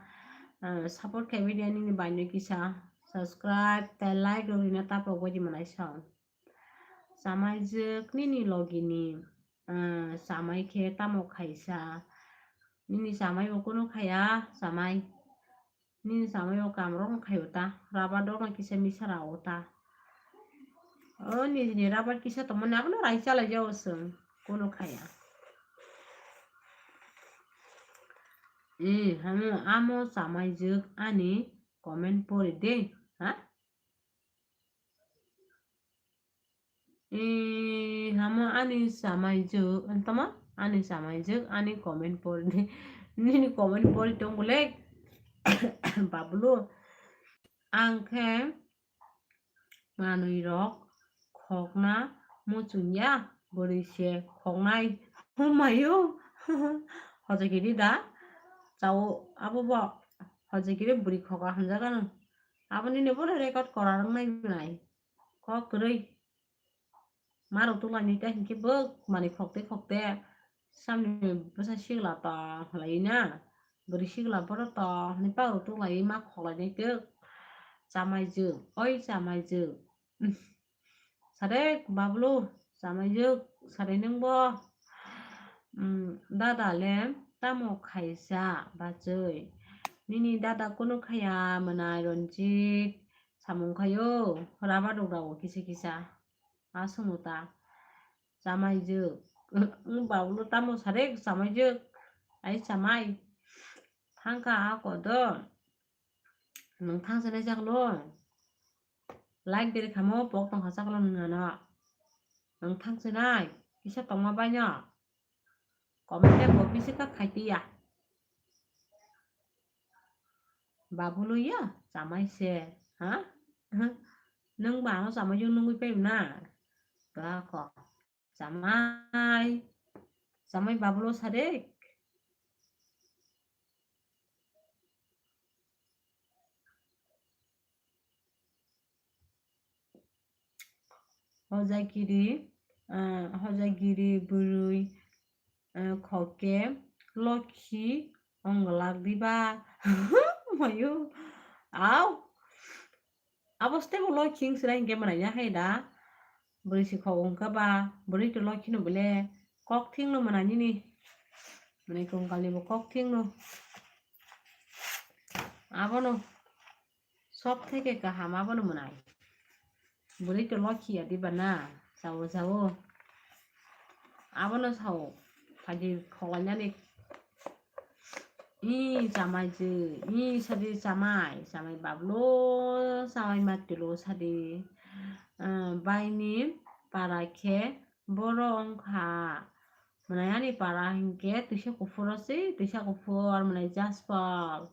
ah, support khaibai di nini bai no kisa subscribe tei like rok rina tapok bai di mwnai song. Chamaijwk nini logini, ah, chamai khe tamo khaisa? Nini chamai bo kunu khaya, chamai. Nini chamai bo kamrok no khaio ta, rabar dok no kisa misa rao ta. O nini rabar kisa tongmani abono rai chalai jao chwng, kunu khaya. Eh, hamo, amo chamaijwk ani comment pori de, ha? Eh, hamo ani chamaijwk, tamo ani chamaijwk, ani comment pori de. Nini comment pori tong bole. Bablu, ang khe manwi rok khokna muchung ya, bwrwi se khoknai. Humayo. Hojagiri da? Chao, abo bo hojagiri bwrwi khoka hamjagano. Abo nini bono record kora rwngnai bwnai. Kok kwrwi. Ma rok tuklainai ta hinkhe bwk manwi khokte khokte samni bwsa sikla tong khlaiwi na. Bwrwi sikla bohrok tong hwnwi pa rok tuklaiwi ma khoklainai twk. Chamaijwk, oi chamaijwk. Sadek Bablu, chamaijwk, sadek nwng bo. Mm, dada le tamo khaisa bachwi? Nini dada kunu khaya mwnai Ranjit, samung khaio, rabar rok rao kisa kisa. A swngo ta. Chamaijwk. Wng Bablu tamo sadek chamaijwk. Ai chamai. Thangkha a kodo. Nwng thangsinai chaklo. Like deri khamo pok tongkha chaklo nwng ano. Nwng thangsinai. Kisa tongma baino. Comment bo bisi kha khaitiya. Babulu ya chamai se, ha? Nwng ba ano chamai jwk nungwi pai na? Ba kho. Chamai. Chamai Babulu sadek. Hojagiri, ah, hojagiri bwrwi, ah, khoke lokhi onglak diba? Mayo. Au. Abo stebo lokhi wng sira hinkhe mwnai ya hai da. Bwrwi si khok wngkha ba, bwrwi to lokhi no bole kok thing no mwnai nini. Mwnai kongkal ni bo kok thing no. Abono. Sob theke kaham abono mwnai. Bwrwi to lokhi ya diba na? Sao sao. Abono sao. Phaidi kholainani. I chamai je, i sadi chamai, chamai bablo, chamai matilo sadi. Ah, baini para khe boro wngkha. Mwnai ani para hinkhe twisa kuphur se, twisa kuphur mwnai jaspal.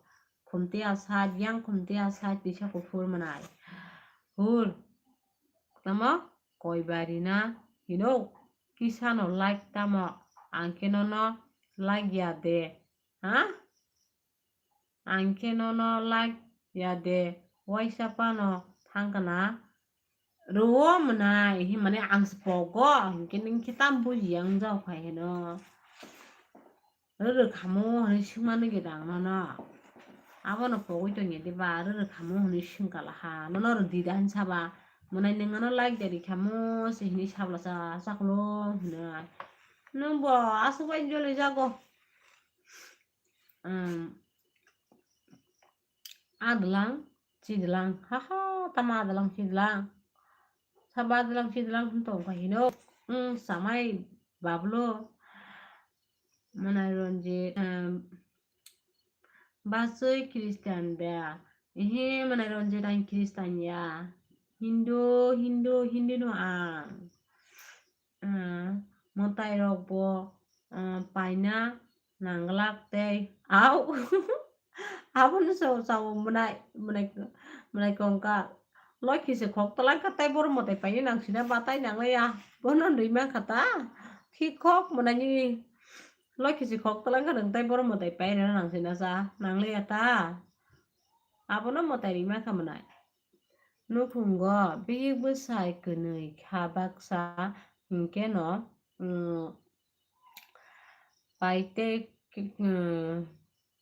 Khumti asai, yang khumti asai, twisa kuphur mwnai. Hur. Tamo koi bari na hino kisa no like tamo ang khe nono like ya de, ha? Ang khe nono like ya de, waisa pano thangkana rwo mwnai, himani ang se pogo, hinkhe nini khe tam buji yang jao khai hino. Rwrwkhamu hwnwi swngmani gede ang nono. Abono pogwi tongya diba, rwrwkhamu hwnwi swngkala ha. Nono rwdi da hwn saba. Mwnai nwng ano like de rikhamu se hwnwi sabla cha chaklung hwnwi. Nwng bo aswk bai joli jago. Umm. Adwlang, chidwlang, haha, tamo adwlang, chidwlang. Sabo adwlang, chidwlang hwn tong kha hino. Umm, chamai bablo. Mwnai Ranjit, em, bachwi Christian da? Ehe, mwnai Ranjit, ang Christian ya. Hindu, Hindu, Hindu no ang. Em, mwtai rok bo, em, paina nanglak tei au. Abono sao sao mwnai, mwnai, mwnai kongka. Lokhi se khok talai kha tei boro mwtai paina nangsina batai nanglaiya. Bono rwi mankha ta. Khi khok mwnai ni Lokhi se khok talai kha nwng tei boro mwtai paina nangsina sa nanglaiya ta. Abono mwtai rwi mankha mwnai. Nukhungo bihik bwsai kwnwi kha baksa hinkhe no, mm, pai tei, mm,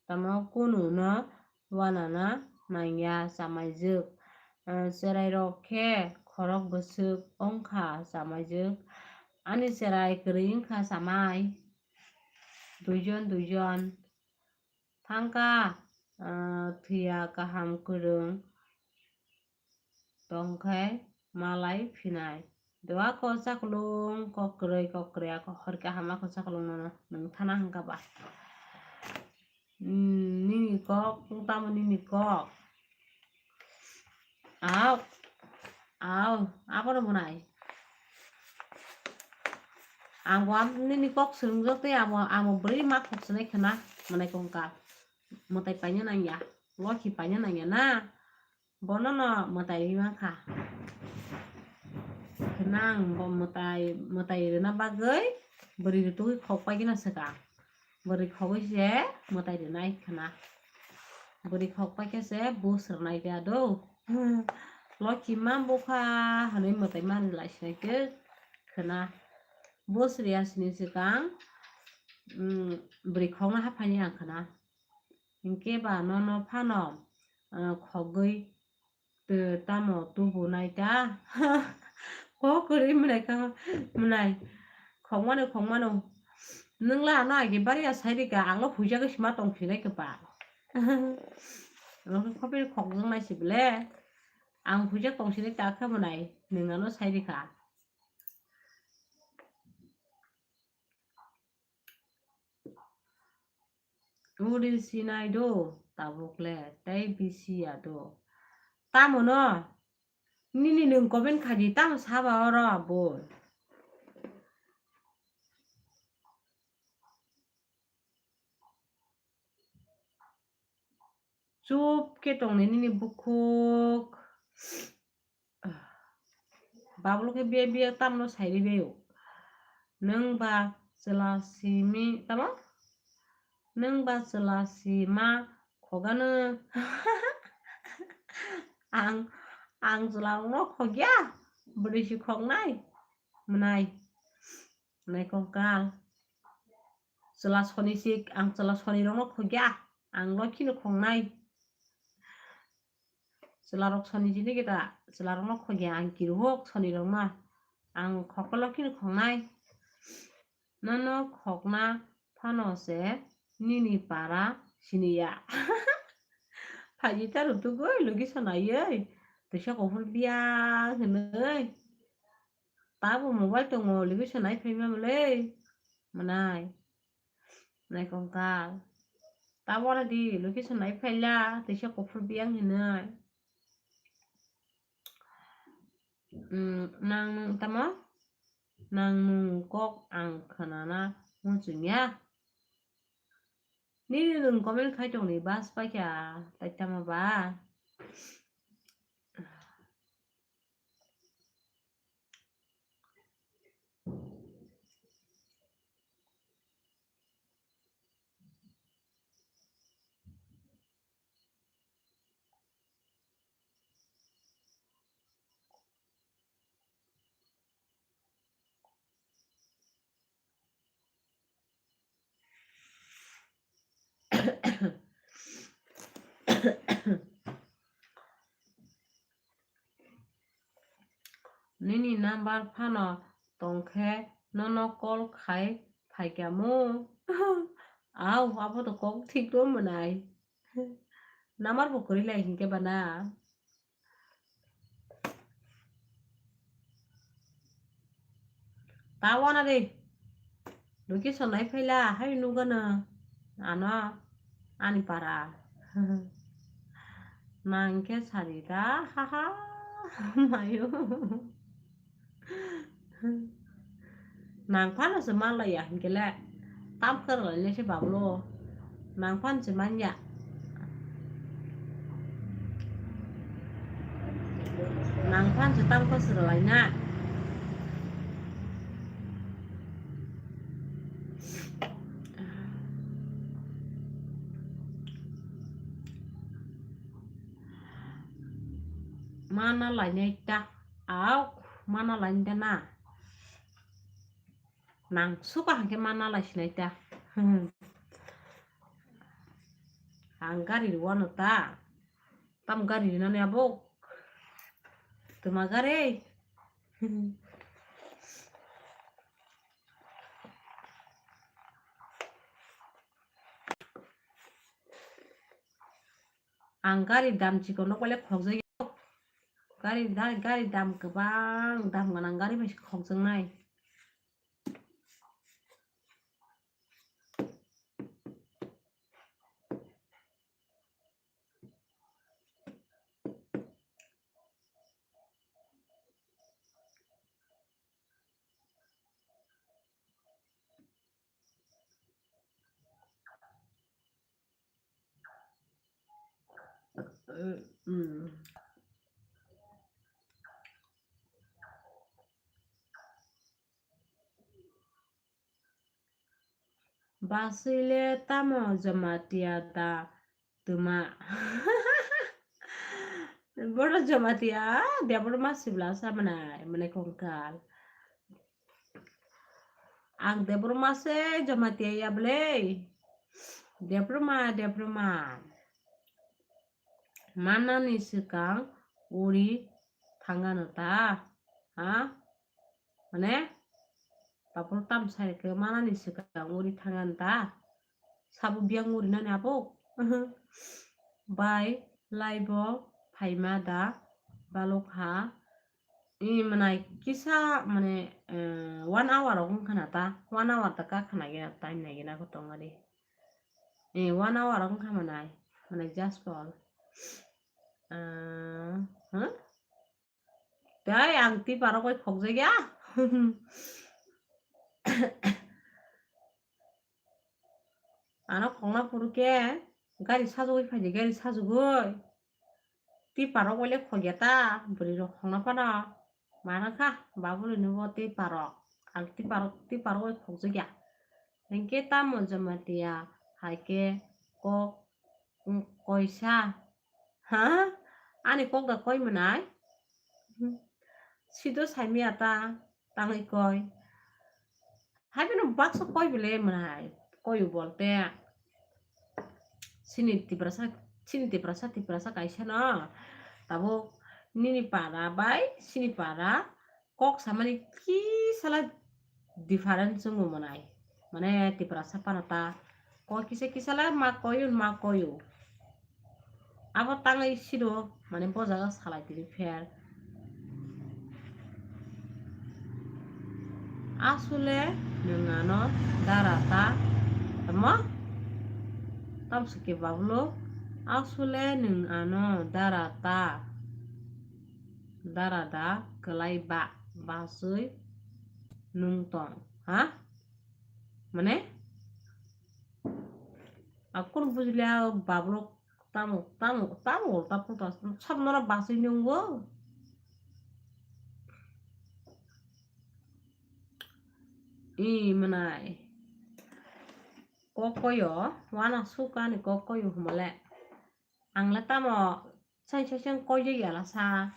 tamo kunu no wanana nangya chamaijwk. Ah, chwrairok khe khorok bwswk wngkha chamaijwk. Ani chwrai kwrwi wngkha chamai. Duijon, duijon. Thangkha, ah, thwiya kaham kwrwng. Tongkhe malai phinai. Doa ko chaklung, kok kwrwi, kok kwrwi, ako hor kaham ako chaklung nono nwng thana hangka ba. Hmm, nini kok, tamo nini kok. Au, au, abono mwnai. Ang bo am-, nini kok swrwngjak tei amo, amo bwrwi ma khok swnai khwna, mwnai kongka. Mwtai paina nangya, lokhi paina nangya na. Bono no mwtai rwi mankha. Khwnang bo mwtai, mwtai rwna bagwi bwrwi rwtugwi khok paikhe no swkang. Bwrwi khogwi se mwtai rwnai khwna. Bwrwi khok paikhe se bus rwnai khe ado. Lokhi ma bukha hwnwi mwtai manwi lai sinai khe khwna. Bus rwya sini swkang, mm, bwrwi khokno haphaini ang khwna. Hinkhe ba nono phano, ah, khogwi tamo tubunai ta? Kok kwrwi mwnai kha, mwnai. Khokmano, khokmano. Nwng la ano agi bari ya sai rika, ang no huijagwi sima tong sinai khe ba. Ano khe khopir khokjaknai se bele. Ang huijak tong sinai ta khe mwnai, nwng ano sai rika. Uri sinai do, tabuk le, tei bisi ya do. Tamo no? Nini nwng comment khaidi, tamo saba oro abo? Chup khe tongni nini bukhuk. Bablo khe biya biya tamno sairi baio. Nwng ba chwla simi tamo? Nwng ba chwla sima khogano. Ang, ang chwla rokno khogya. Bwrwi si khoknai. Mwnai. Mwnai kongkal. Chwla soni si, ang chwla soni rokno khogya. Ang lokhi no khongnai. Chwlarok soni jini gita, chwlarokno khogya ang kiruhok soni rokno. Ang khokolo kheno khongnai. Nono khokna phano se nini para siniya. Phaji ta rutugwi logi sonaiwi. Twisa kuphur biya hinwi. Tabo mobile tongo, logi sonai phaima mole. Mwnai. Mwnai kongkal. Tabuk di location nai phaila, teisa kuphur biyang hinwi. Hmm, nang nung tamo? Nang nung kok ang khnana muchungya. Nini nung comment khai tongni bas paikha, tai tamo ba? Nini number phano tongkhe nono call khai phaikhamu. Au, abo to kok thik bo mwnai. Number bo kwrwi lai hinkhe bana. Ta wana de. Location nai phaila, hai nugano. Ano, ani para. Nang khe sari da, ha ha. Mayo. Nang phano se manlaiya hinkhe le. Tam khe rwlainai se bablo. Nang phan se manya. Nang phan se tam khe se rwlaina. Mana lainai ta. Au, mana lainai ta na. Nang suka hangke mana lai sinai ta. Ang gari rwano ta. Tam gari rinani abo. Tuma gari. Ang gari dam chikon rok bai le khokjagwi. Gari, gari, gari dam kwbang, dam gwnang gari bai se khokjaknai. Basile tamo Jamatia da tuma. Boro Jamatia, Debbarma sibla sa manai, mane kongkal. Ang Debbarma se Jamatia ya ble. Debbarma, Debbarma. Manani swkang uri thangano ta, ha? Mane, tapul tam sai khe manani swkang uri thangano ta? Sabo biyang uri nani abo? Bai, laibo, phaima da, balok ha. I manai kisa mane, eh, one hour rok wngkha na ta, one hour ta ka khna gina time nai gina ko tong ari. Eh, one hour wngkha manai, manai just call. Ah, huh? Tai ang tiparok bai khokjagya. Ano khokna phuru khe gari sajagwi phaidi, gari sajagwi. Tiparok bai le khokya ta, bwrwi rok khokna phano. Mana kha, babuli ni bo tiparok. Ang tiparok, tiparok bai khokjagya. Hinkhe tamo Jamatia, hai khe kok, mm, koisa. Ha? Ani kok da koi mwnai? Sido saimaya ta, tangwi koi. Hai bino baksa koi bile mwnai? Koi u bolte. Sini Tiprasa, sini Tiprasa, Tiprasa kaisa no. Tabuk nini para bai, sini para. Kok samani kisala difference wngwi mwnai. Mane Tiprasa phano ta kok kisa kisala ma koiyo, ma koiyo. Abo tangwi siro mane bo jaga salai tini pher. Asole nwng ano dara ta tamo? Tamsike Bablo, asole nwng ano dara ta, dara da kwlai ba, basui nwng tong, ha? Mane? Akon bujlia Bablo tamo, tamo, tamo ulta pulta, sab nora basui nungo. I mwnai. Kokoyo, wana sukani kokoyo humale. Ang le tamo sai sai sai koi ya la sa.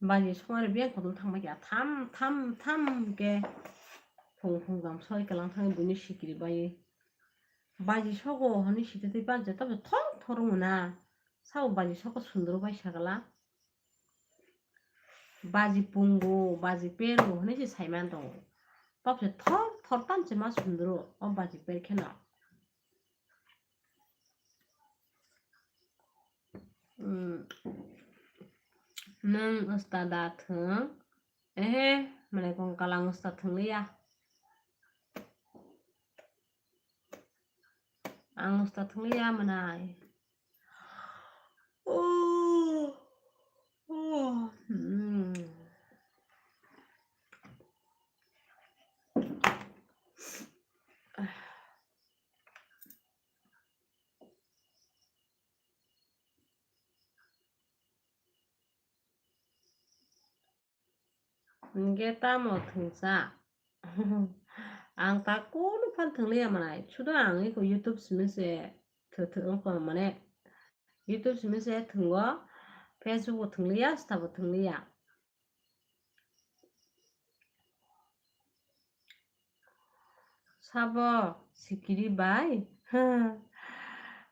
Baji songmani biyang kotor thangma kya, tham, tham, tham ke phung phung gam soi kalang thang buini sikiri bai. Baji sogo hwnwi sitwi banja, tabuk thor thor wngna. Sabo baji sogo sundro bai sagala. Baji pungo, baji pero hwnwi se saiman tongo. Tabuk se thor thor tamse ma sundro o baji per kheno. Hmm. Nwng usta da thwng. Ehe, mane kong kalang usta thwng liya. Ang usta thwng liya mwnai. Oh. Oh. Hmm. Hingke tamo thwngsa? Ang ta kunu phan thwng liya mwnai. Sudo ang iko YouTube simi se thwng thwng wngkha mane. YouTube simi se thwngo, Facebook bo thwng liya, Insta bo thwng liya. Sabo sikiri bai?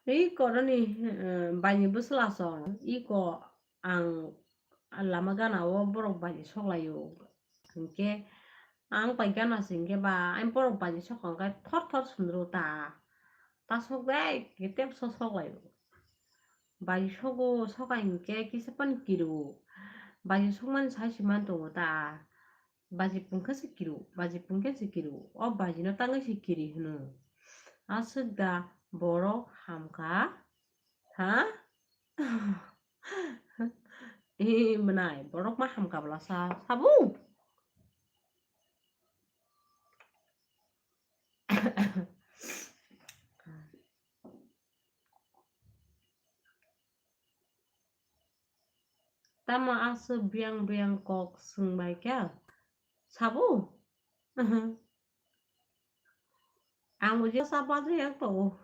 Iko roni, eh, baini bwsla song. Iko ang lama gana o borok baini sok laio. Hinkhe ang bai gana se hinkhe ba, ang borok baini sok hwnkhe thor thor sundro ta. Ta sok dai, hinkhe tep sok sok laio. Baji sogo, soka hinkhe kisa phano kiru. Baji sokmani sai se man tongo ta. Baji pungkha se kiru, baji pungkha se kiru. O baji no tangwi se kiri hwno. Aswk da borok hamkha, ha? E mwnai, borok ma hamkha bwla sa, sabu? Tamo aswk biyang biyang kok swngbai kha? Sabu? Ang bo je sa bajri ya to.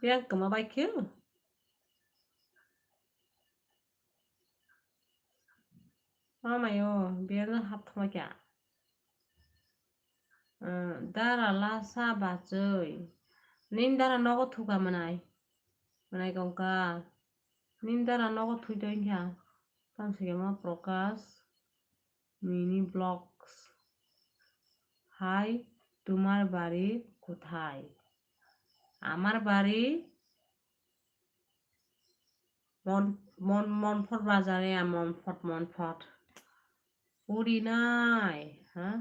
Yang kema bai khe? Mamayo, biya no hap thoma kya? Dara la sa bachoi. Nin dara nogo thuka mwnai. Mwnai kongka. Nin dara nogo thui tong kha. Tamsike ma Prakash. Mini vlogs. Hi, tumar bari kothai? Amar bari Mon, Mon, Monpot bazar ya, Monpot, Monpot. Uri nai, ha?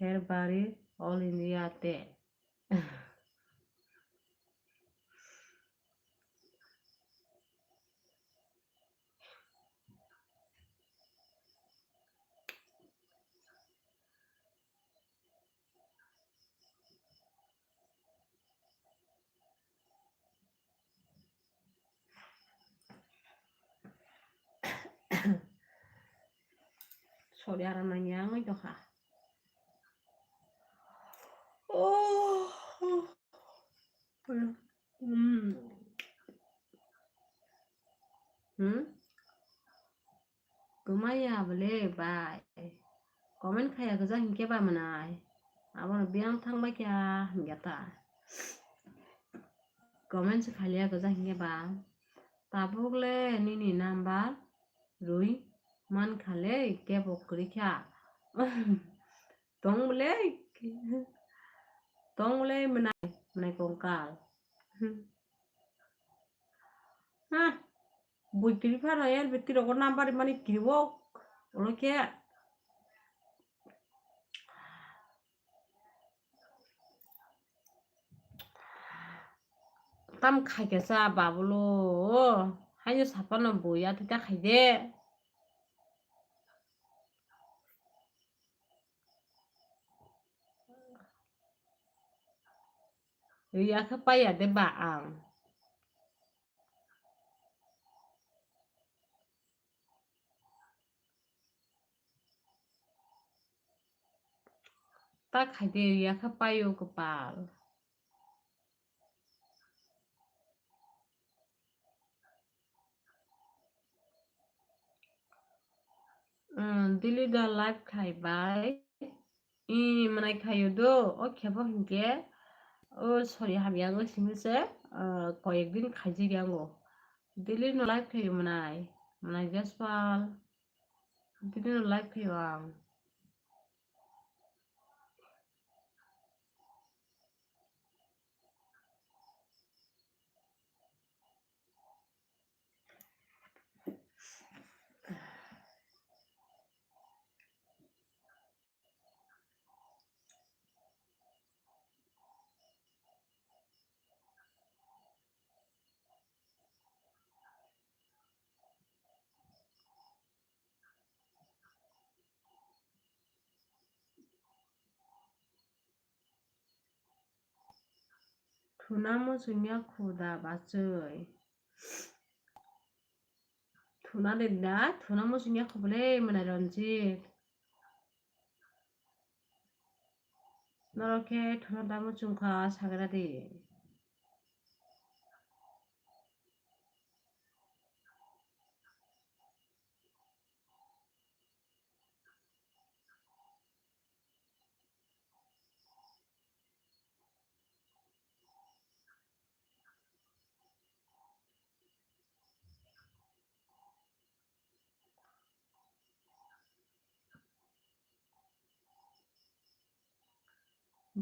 Her bari all India te. Sorry, aram nangya wngwi tongkha. Oh. Hmm. Hmm? Kwmaya bole bai. Comment khaya kwja hinkhe ba mwnai. Abono biyang thangbai kha hinkhe ta. Comment se khaliya kwja hinkhe ba. Tabuk le nini number rwi mankha le kebo kwrwi kha. Tong bole. Tong bole mwnai, mwnai kongkal. Ha. Bui kiri phano er bwtwi rogo number mani kiriwo. Olo khe. Tam khaikhe cha babulo. Haino saphano bui atwi ta khaide. Riya khe paiya de ba ang. Ta khaide riya khe paio kwpal. Daily da live khai bai. I mwnai khaio do, o khebo hinkhe, o sorry, hamya wngwi simi se, ah, koyek din khaijak yango. Daily no live khaio mwnai, mwnai Jaspal. Daily no live khaio ang. Thuna muchungya khuda bachwi. Thuna de da, thuna muchungya khubole mwnai Ranjit. Norok khe thuna da muchungkha sagra di.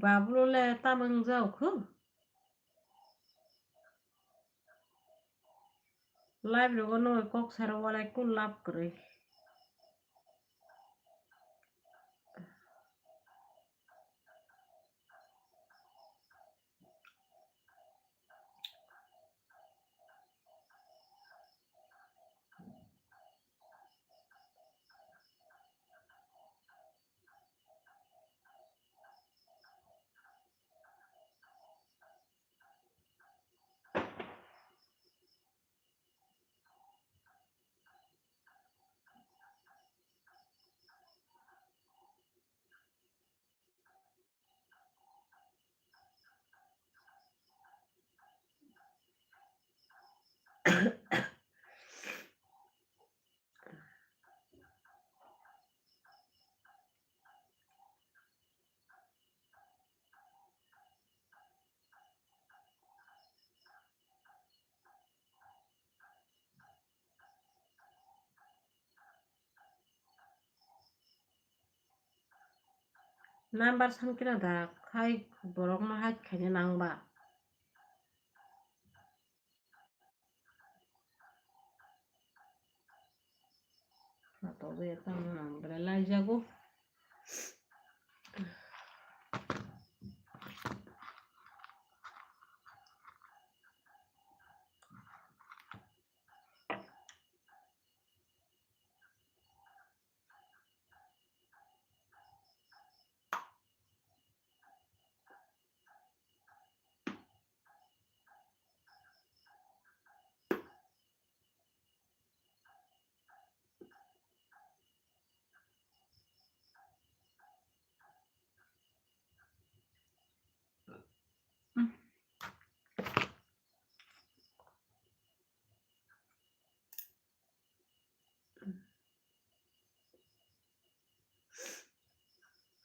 Babulo le tamang jao kho. Live rogo no kok saro walai kul lab kwrwi. Number san kena da khai borok no hai khaina nang ba. Natok bai tamo ang belai laijago.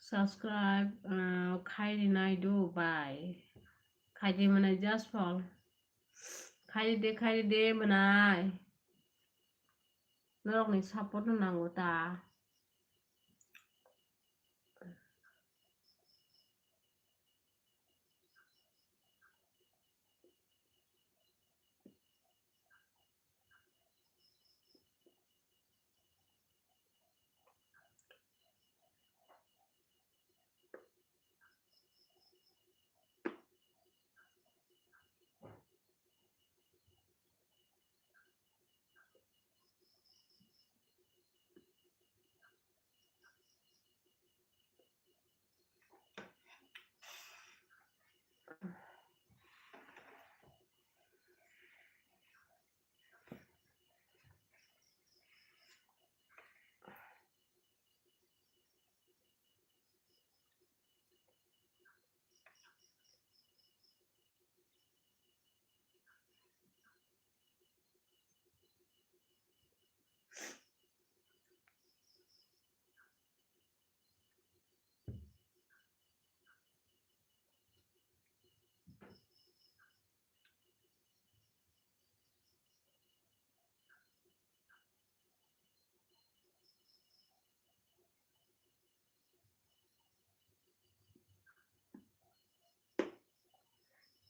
Subscribe, uh, khai rinai do bai. Khai di mwnai just fall. Khai di de, khai di de mwnai. Norokni support no nango ta.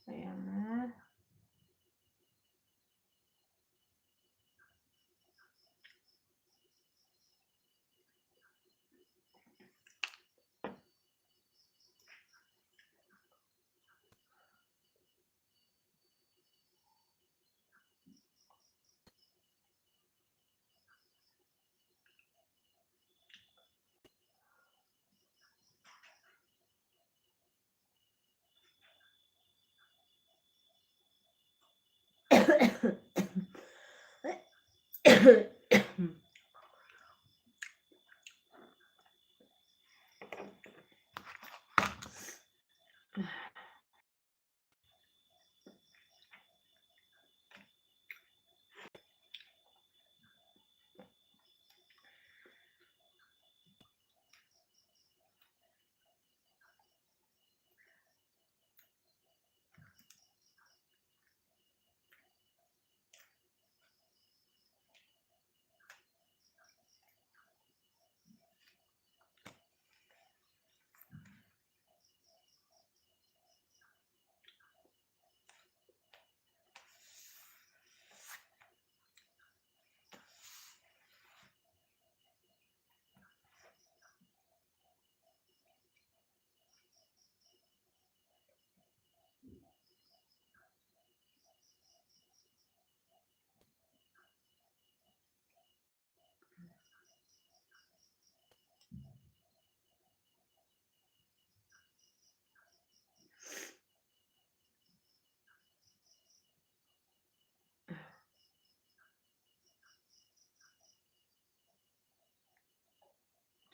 Ayana.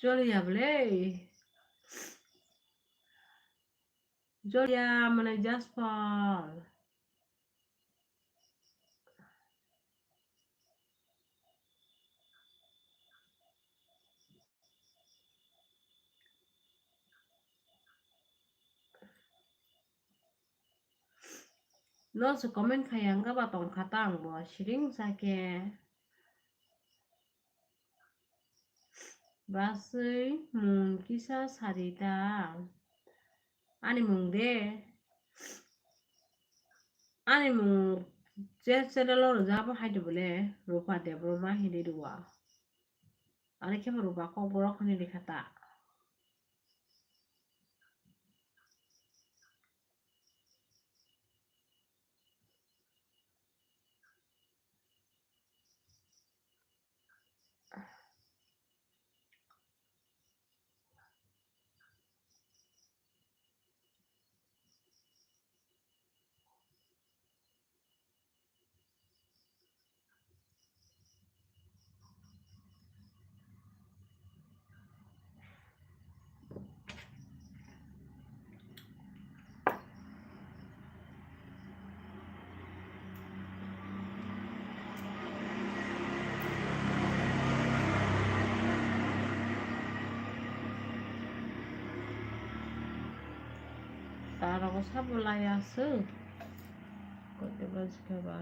Choliya bole. Choliya mane Jaspal. No se comment khaya wngkha ba tongkha ta ang bo siring sa khe. Basui mung kisa sari ta. Ani mung de. Ani mung je channel o rwjak bo hai de bole Rupa Debbarma hinwi rwwa. Ani khe bo Rupa Kokborok hinwi rwkha ta. Tarogo sabo laya se. Koiba jikha ba.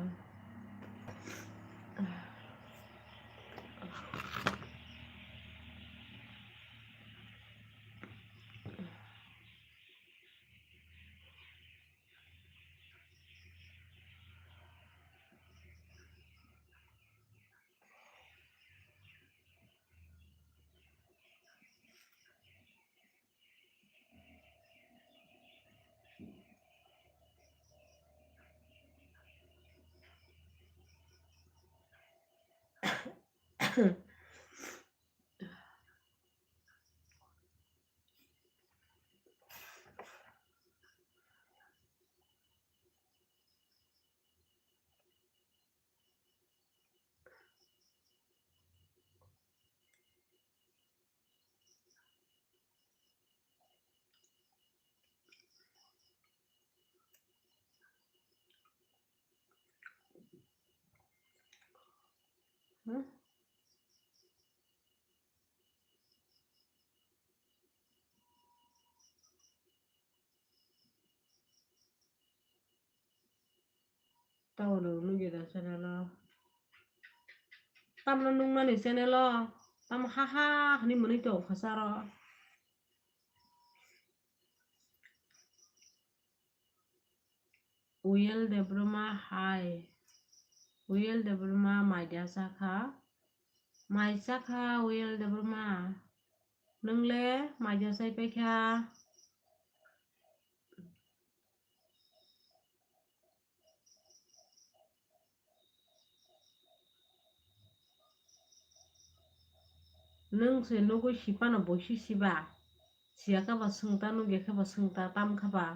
Hmm? Tamo nung nugya da channel o? Tamno nungnani channel o? Tamo ha ha hwnwi mwnwi tong kha saro. Uyel Debbarma hai. Uyel Debbarma mai da chakha. Mai chakha Uyel Debbarma. Nwngle mai da chai paikha. Nwng se nugwi sipano boisi siba. Siya khe ba swngta, nugya khe ba swngta, tam kha ba.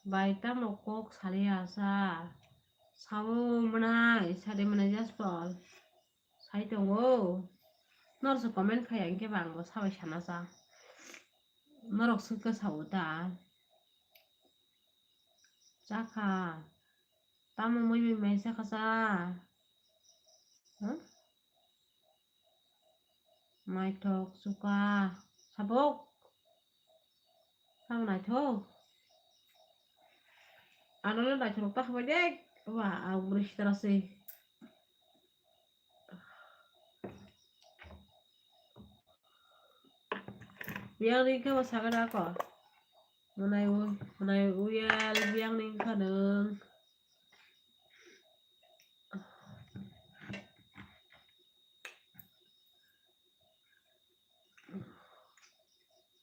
Bai tamo kok saliya sa. Sao mwnai, sade mwnai Jaspal. Sai tongo. Norokse comment khai ya, hinkhe ba ang bo sabai sana sa. Norok swkhe sao ta. Chakha. Tamo mui mui mai chakha sa. Huh? Naithok chuka. Sabok. Tamo naithok. Ano le naithok ta khabai de. Wa, ang bwrwi sitra se. Biyang ni khe bo sakhe da ko. Mwnai u-, mwnai Uyel biyang ni kha nwng.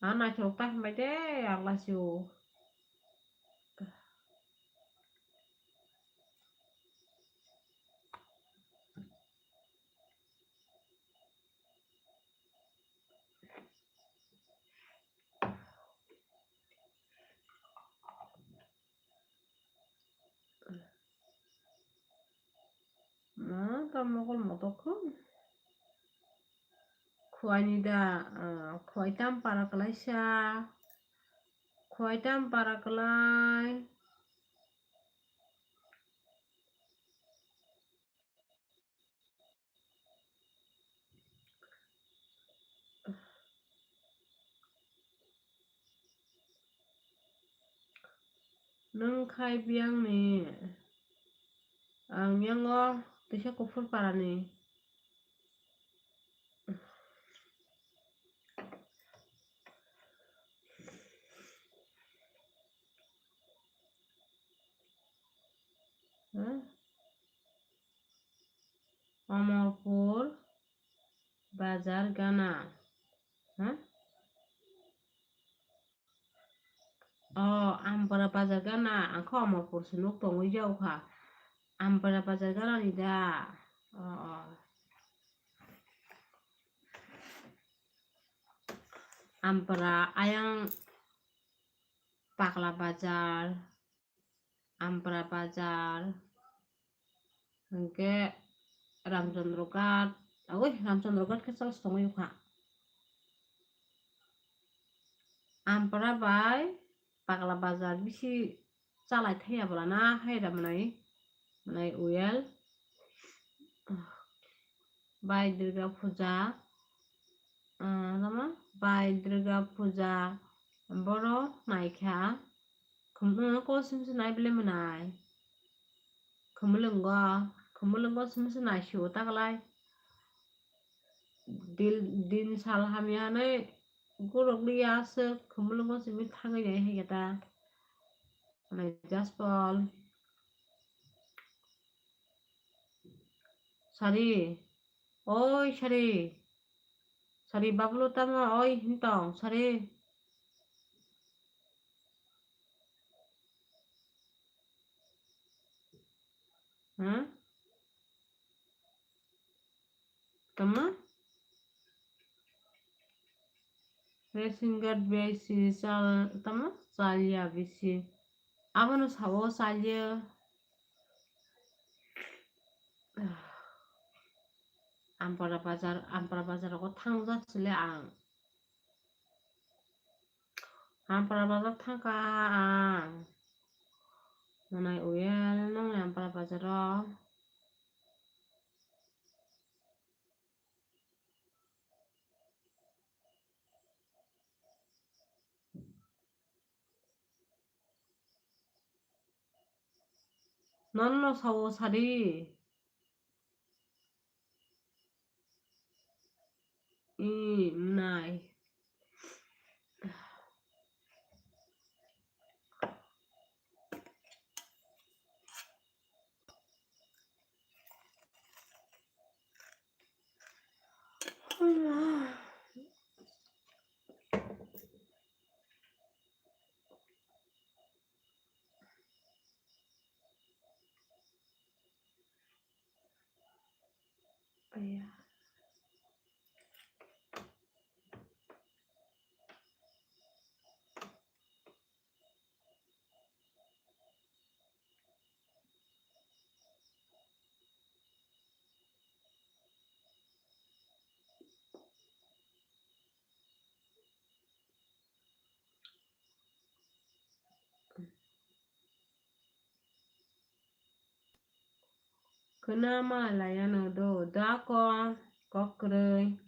A naithok ta hambai de, ang lasi o. Ma, ta mokol motok kho. Khuaini da, ah, khuai tam para kwlaisa. Khuai tam para kwlai. Nwng khai biyang ni, ang yango teisa kuphur para ni. Hmm? Amarpur Bazar gana. Huh? Oh, Ampara Bazar gana. Ang khe Amarpur se nuk tongwi jao kha. Ampara Bazar gana ni da. Oh, oh. Ampara ayang Pakla Bazar. Ampara Bazar, hwnkhe Ramchandra Ghat, agoi Ramchandra Ghat khe chos tongwi kha. Ampara bai Pakla Bazar bisi chalai thaya bwlana hai da mwnai, mwnai Uyel. Bai Durga Puja, ah, tamo bai Durga Puja, Boro naikha. Khumulwngo kosimse nai bile mwnai. Khumulwngo, khumulwngo simse naisio taklai. Dil, din sal hamya hanai gorok liya aswk khumulwngo simi thangwi nai hai khe ta. Nai Jaspal. Sari. Oi, Sari. Sari, Bablu tamo, oi, hintong, Sari. Hmm? Tamo? Racing guard besi sal, tamo? Salya besi. Abono sao salya. Ampara bazar, Ampara bazar ko thangjak sile ang. Ampara bazar thangkha ang. Manai uyel nang Ampara bazar o. Nono sao sadi. I, nai. Khwna ma laiya no do, da ko kok kwrwi.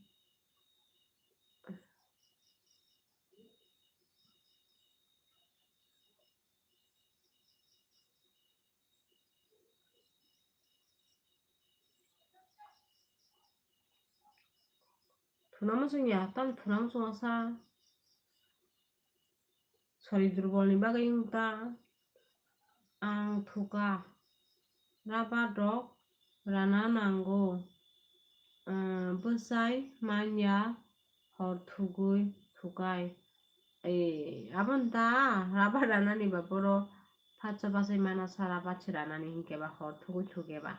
Thuna muchung ya, tam thuna muchung asa. Sori durbol ni bagwi wng ta. Ang thuka. Rubber rok rana nango. Bwsai manya hor thugwi thukai. Ei, aboni ta rubber ranani ba boro phatsa bachai mana sara bachi ranani hinkhe ba hor thugwi thukeba.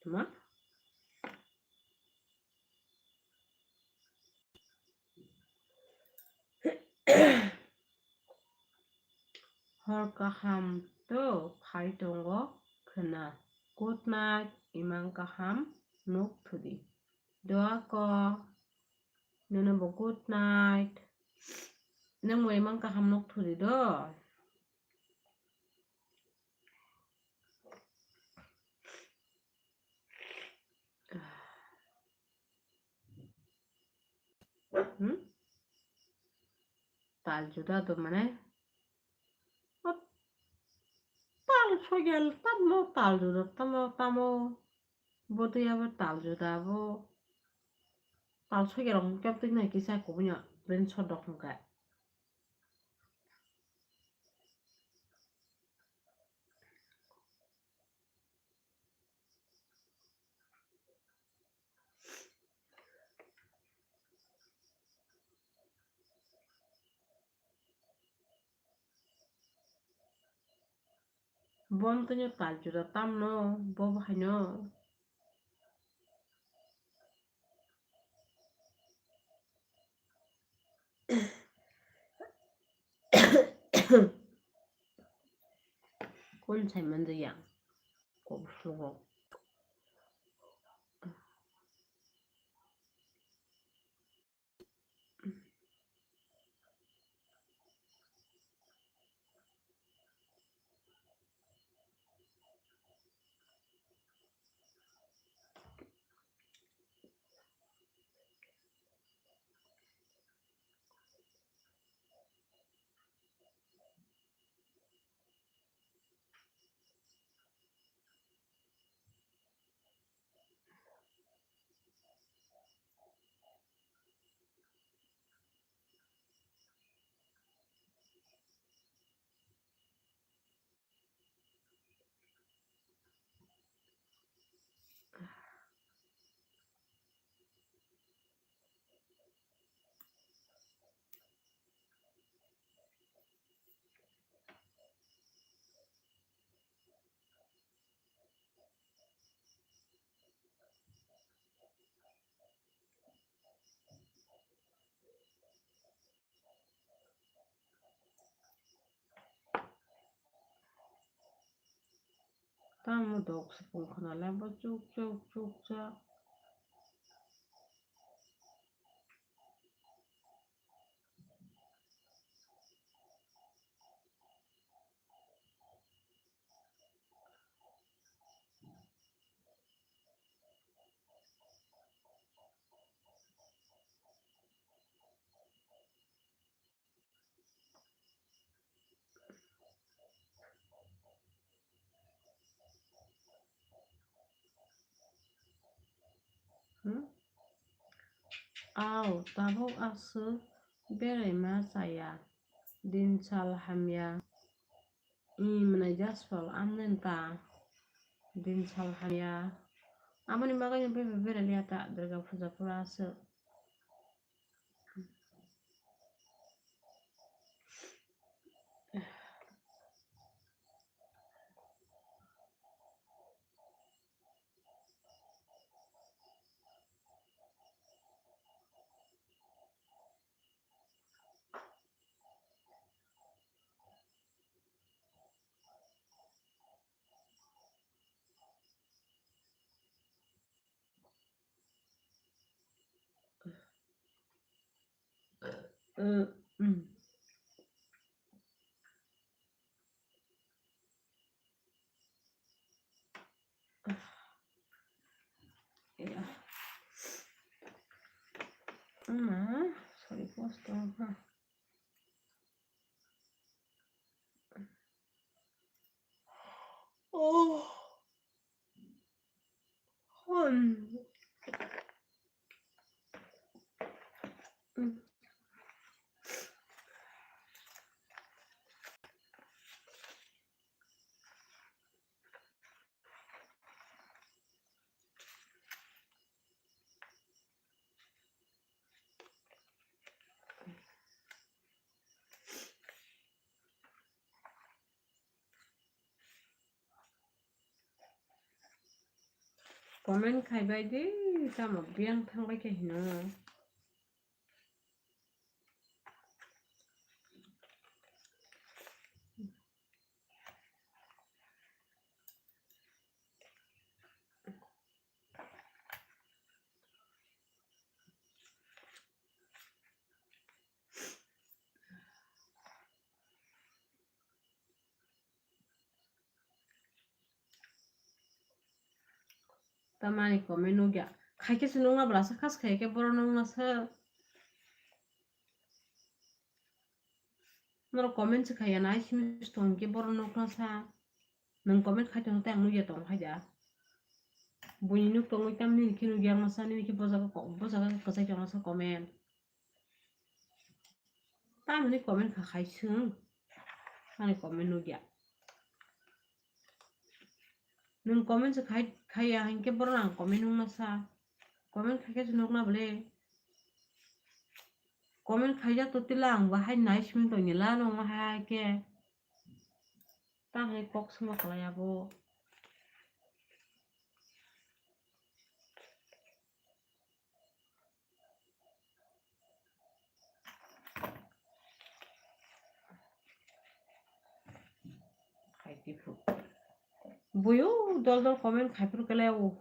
Tama? Hor kaham to phai tongo khwna. Good night, imang kaham nuk thudi. Doa ko, nono bo good night. Nang bo imang kaham nuk thudi do. Hmm? Tal juda do mane? Tal sogel tamo, tal juda tamo, tamo. Bo twi abo tal juda bo. Tal sogel rok kep twi nai kisa kubui no brain sodok hwnka. Bo wngtwino tal jora tamno, bo bo haino. Kun sai manjak ya. Kok sugo. Tamo dok se pung khna le bo chuk chuk chuk chuk. Hmm? Au, tabuk aswk beraima chaya. Din sal hamya. I mwnai jaspal amnen ta. Din sal hamya. Amoni bagwi no bebe beraliya ta Durga puja pura aswk. Ama, sorry, post ha. Oh. Hmm. Comment khai bai di, tamo biyang thang bai khe hino. Tamani comment nukya. Khaikhe se nukna bwlasa khas khaikhe borok nukna sa. Norok comment se khaiya nai simi tong khe borok nukna sa. Nwng comment khai tong tei ang nukya tong khaida. Buini nuk tongwi tamni hikhe nukya masa nini khe bojago ko-, bojago kwchai tongna sa comment. Tamoni comment kha khai swng. Ani comment nukya. Nwng comment se khai, khaiya hinkhe borok ang comment nukna sa. Comment khaikhe se nukna bwle. Comment khaijak to tila ang bahai nai simi tongya la no hai khe. Tamo hai kok swngo kwlai abo. Buyo dol dol comment khaiphuru kele o,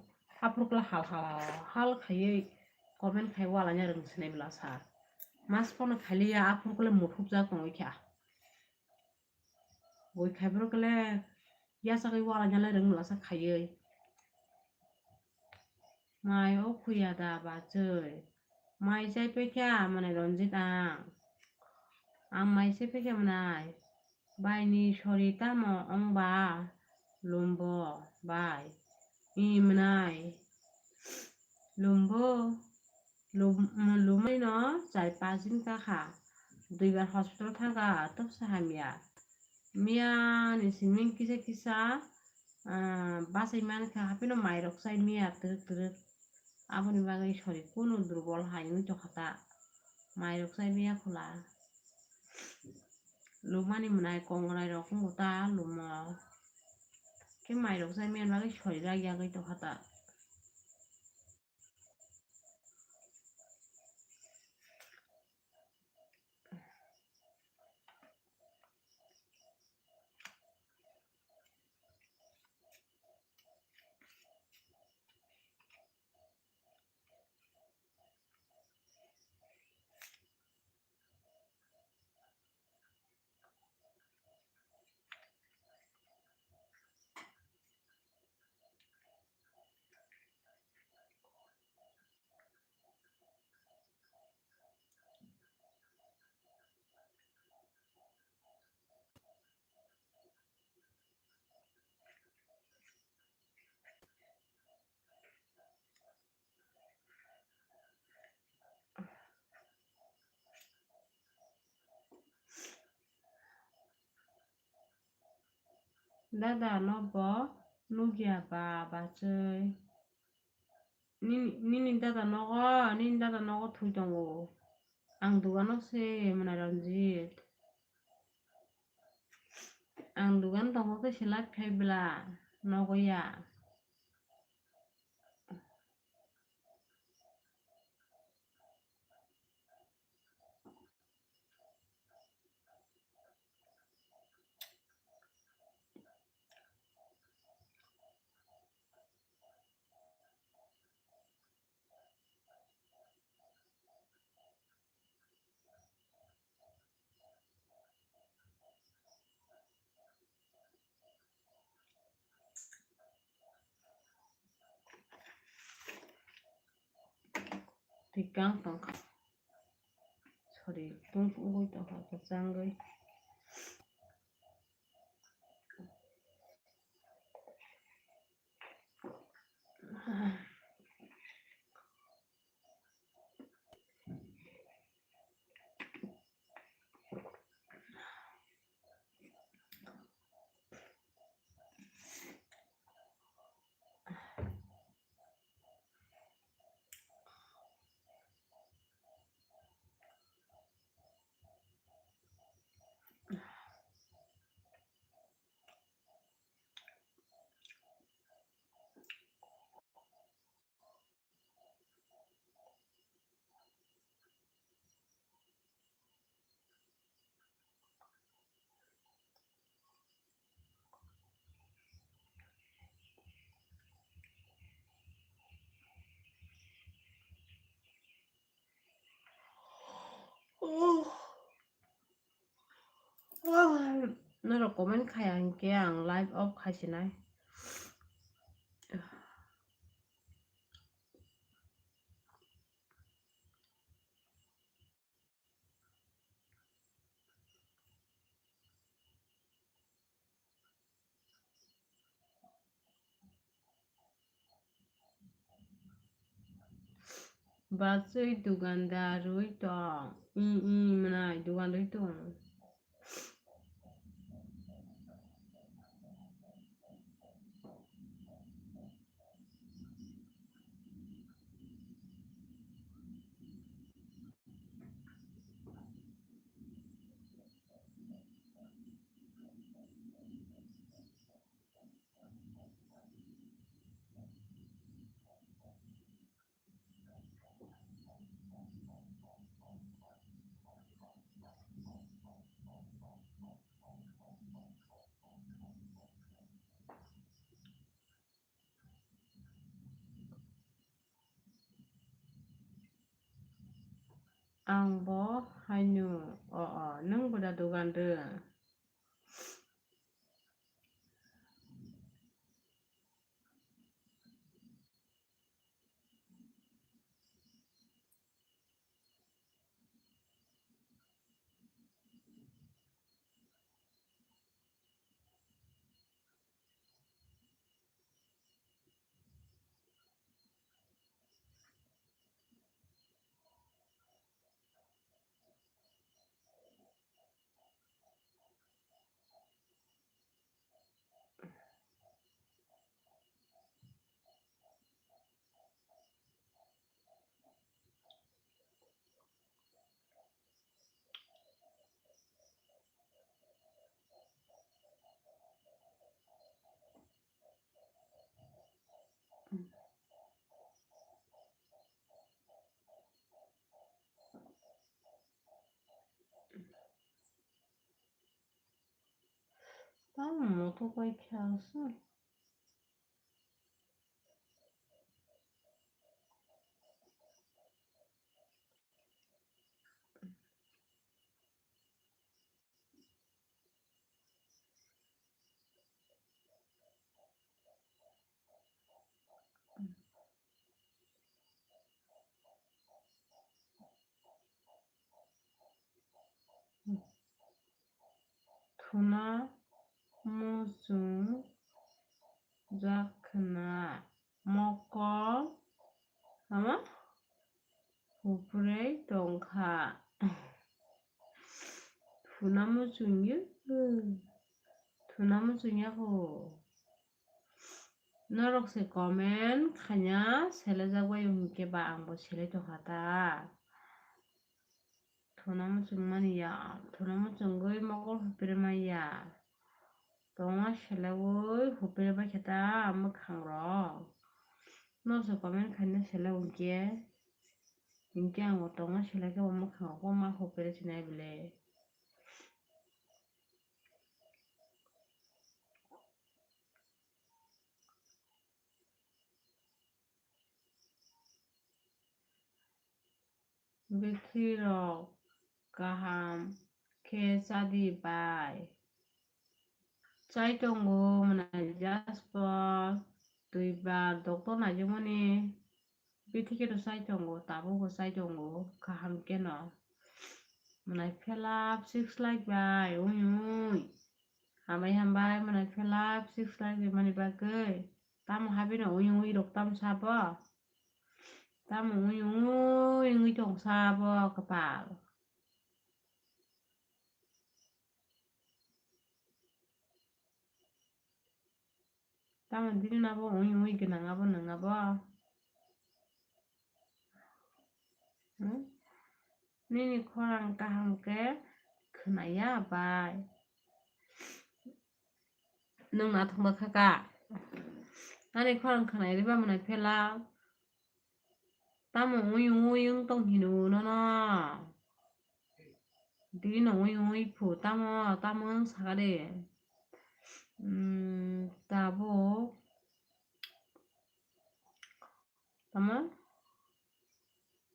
aphuru kele hal hal hal khaiwi comment khai wala nya rwng sinai bwla sa. Mas pono khailiya aphuru kele muthupjak tongwi kha. Bui khaiphuru kele yachagwi wala nya le rwng bwla sa khaiwi. Mai o khuya da bachwi. Mai chai paikha mwnai Ranjit ang. Ang mai chai paikha mwnai. Bai ni sori tamo wng ba? Lumbo bai. I mwnai. Lumbo. Lum-, lumai no char pas din ka kha. Duibar hospital thangkha, tobsa hamya. Miya ni simi kisa kisa, ah, bachai mankha, haphino mairok chai miya twrwk twrwk. Aboni bagwi sori kunu durbol hai wngwi tongkha ta. Mairok chai miya khula. Lumani mwnai kongrai rok wngkha ta lumo. Khe mairok chai miya bagwi sori rak yagwi tongkha ta. Dada no bo nugya ba bachwi. Nini, nini dada nogo, nini dada nogo thwi tongo. Ang dugano se mwnai Ranjit. Ang dugan tongo khe se live khai bwla nogo ya. Tikang tongkha. Sorry, tung ungui tongkha, kwchangwi. Norok comment khaya hinkhe ang live off khaisinai. Bachwi dugandar rwi tong. I, i, mwnai dugan rwi tong. Ang bo haino, o, o, nwng bo da dogan rw. Tamo moto pai khe ang sa. Thuna muchung jak khna mokol ama hupre tongkha. Thuna muchung ya, thuna muchung ya ho. Norok se comment khaina selejak bai hinkhe ba ang bo selai tongkha ta. Thuna muchung mani ya, thuna muchungwi mokol hupre mai ya. Tongma selaiwi hupre bai khe ta mwkhang rok. Norok se comment khaina selai hinkhe, hinkhe ang bo tongma selai khe bo mwkhang rok ma hupre sinai bile. Bwkhwirok kaham khe chadi bai. Chai tongo mwnai Jasper, twi bar doctor naijomani. Bithi khe no chai tongo, tabuk bo chai tongo, kaham khe no. Mwnai phelap six like bai, ui ui. Hambai hambai, mwnai phelap six like bai mani bagwi. Tamo habi no ui ui rok tamo sabo. Tamo ui ui ui tong sabo kwpal. Tamo dini abo ui ui gwnang abo nwng abo. Hmm? Nini khorang kaham khe khwnaya bai. Nwng nathok ma kha ka. Ani khorang khwnai riba mwnai phela. Tamo ui ui wng tong hino nono. Dino ui ui phu tamo, tamo wng saka de. Hmm, tabuk. Tamo?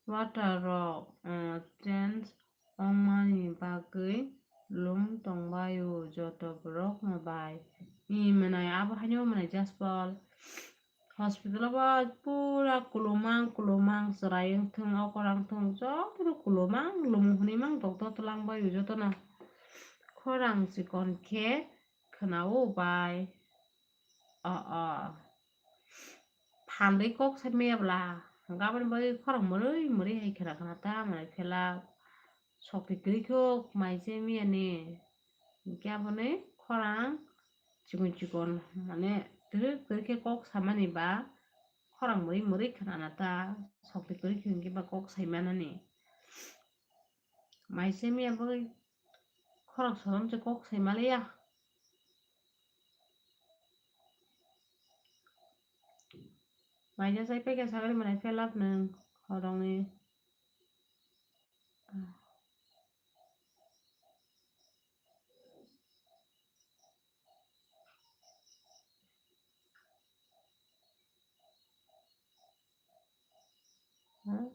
Water rok, uh, change wngmani bagwi lum tongbaio joto borok no bai. I mwnai abo haino mwnai Jaspal. Hospital o bo pura kulumang, kulumang chwrai wngthung, okora wngthung, jotono kulumang, lumung hwnwi mang doctor twlang baio jotono. Khorang chikon khe khwnao bai. O, o. Phandwi kok sai maya bwla. Hwnkhe aboni bagwi khorang mwrwi mwrwi hai khwna khwna ta mwnai phela. Sokti kwrwi khe o mai se miyani. Hwnkhe aboni khorang chikon chikon mane twrwk twrwk khe kok samani ba khorang mwrwi mwrwi khwna ta. Sokti kwrwi khe hwnkhe ba kok sai manani. Mai se maya bagwi khorang sorom se kok sai maliya. Maija sai pekha sagri mwnai phelap nwng horongni. Hmm?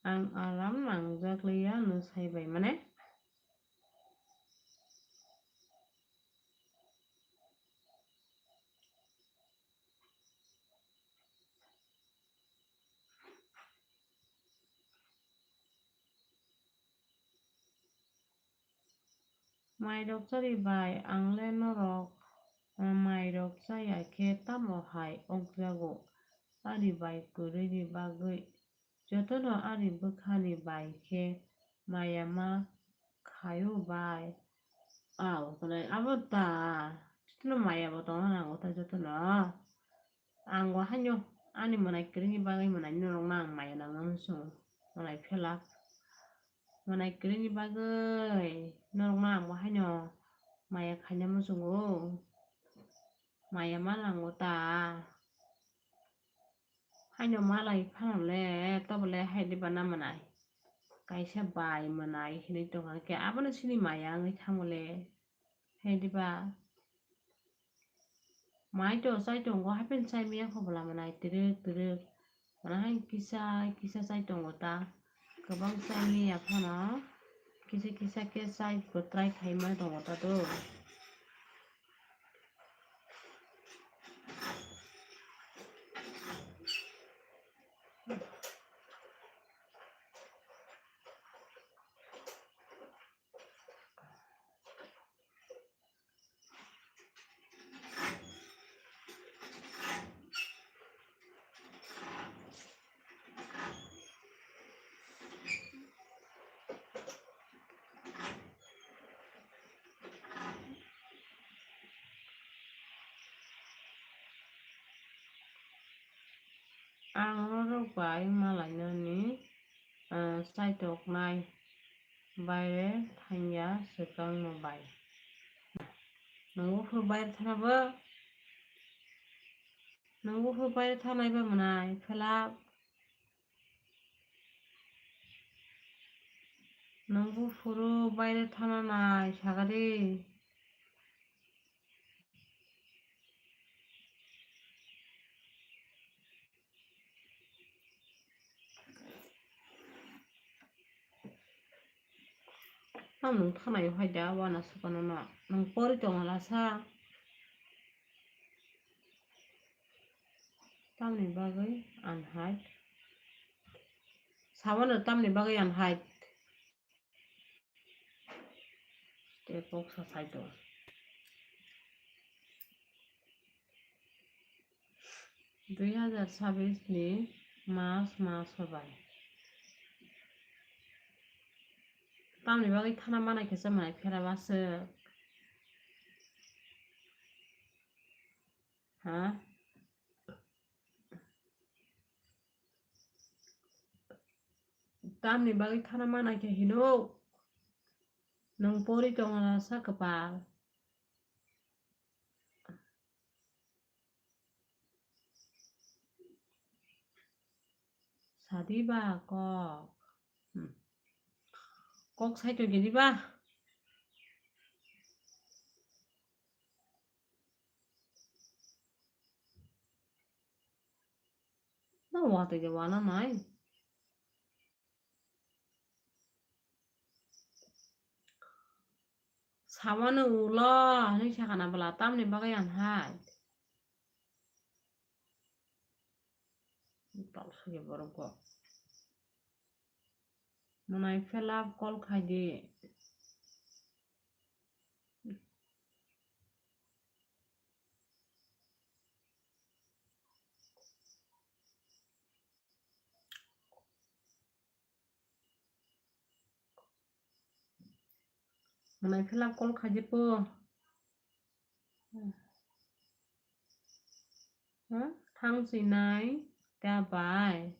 Ang aram nangjak liya, nwsai bai mane. Mairok chari bai, ang le norok, eh, mairok chaya khe tamo hai wngjago? Ani bai kwrwini bagwi jotono ani bwkhani bai khe maya ma khaio bai. Ao, hwnwi abo ta, jotono maya bo tongna nango ta jotono. Ang bo haino ani mwnai kwrwini bagwi mwnai norokno ang maya nangna muchungo, mwnai phela. Mwnai kwrwini bagwi norokno ang bo haino maya khaina muchungo. Maya ma nango ta. Haino malai phano le, tobo le hai diba na mwnai. Kaisa bai mwnai hinwi tongkha khe, abono chini maya wngwi thango le. Hai diba? Mai to chai tongo, hai phano chai maya kho bwla mwnai twrwk twrwk. Mwnai hai kisa kisa chai tongo ta. Kwbang chai maya phano kisa kisa khe chai kwtrai khai ma tongo ta do. Ang norok bai malainani, ah, chaitoknai baire thangya swkangno bai. Nwng buphuru baire thana bo? Nwng buphuru baire thanai ba mwnai, phela? Nwng buphuru baire thana nai sagadi. Tamo nwng thanai hai da, wana swkano no. Nwng pori tongla sa. Tamni bagwi ang hai. Sabano tamni bagwi ang hai. Tei kok sa sai tong. Dui hazar sabis ni March maso bai. Tamni bagwi thana manai khe se mwnai phera baswk. Ha? Tamni bagwi thana manai khe hino? Nwng pori tongla sa kwpal. Sadi ba kok. Hmm. Kok sai tong di ba. No watwi de wana nai. Sawano ulo hinwi sakha na bwla, tamni bagwi ang hai. Talsukya borok bo. Mwnai phela call khai di. Mwnai phela call khai di po. Hmm, thang sinai ta bai.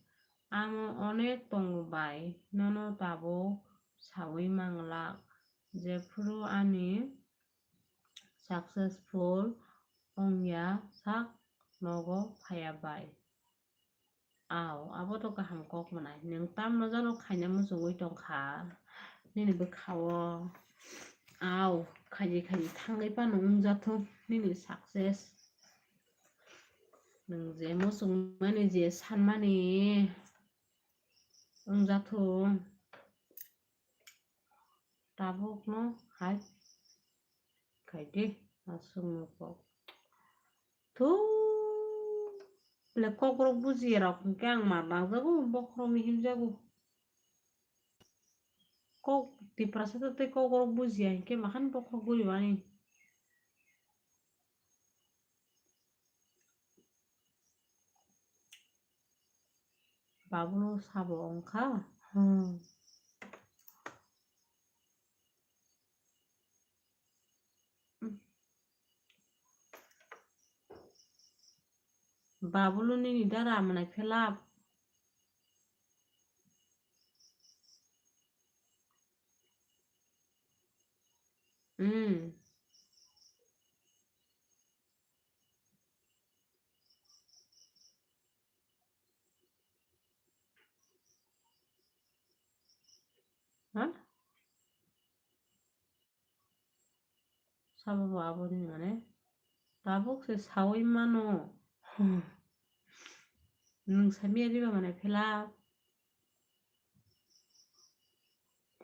Amo onek tongo bai. Nono tabuk sawi manglak. Jephuru ani successful wngya sak nogo phaiya bai. Au, abo to kaham kok mwnai. Nwng tamno jano khaina muchungwi tongkha nini bwkhao. Au, khaidi khaidi thangwi phano wngjathung nini success. Nwng je muchungmani, je sanmani, Wngjathung. Tabukno hai khaidi aswkno kok. Thu, le kokrok bujiya rok hwnkhe ang mar nangjago, bokhorokni himjago. Kok Tiprasa tei kokrok bujiya hinkhe makhani bokhorok burimani. Babulo sabo wngkha. Hmm. Babulo nini dara amwnai phelap. Hmm. Ha? Sabo bo aboni mane tabuk se sawi mano. Nwng samiya riba mane phela.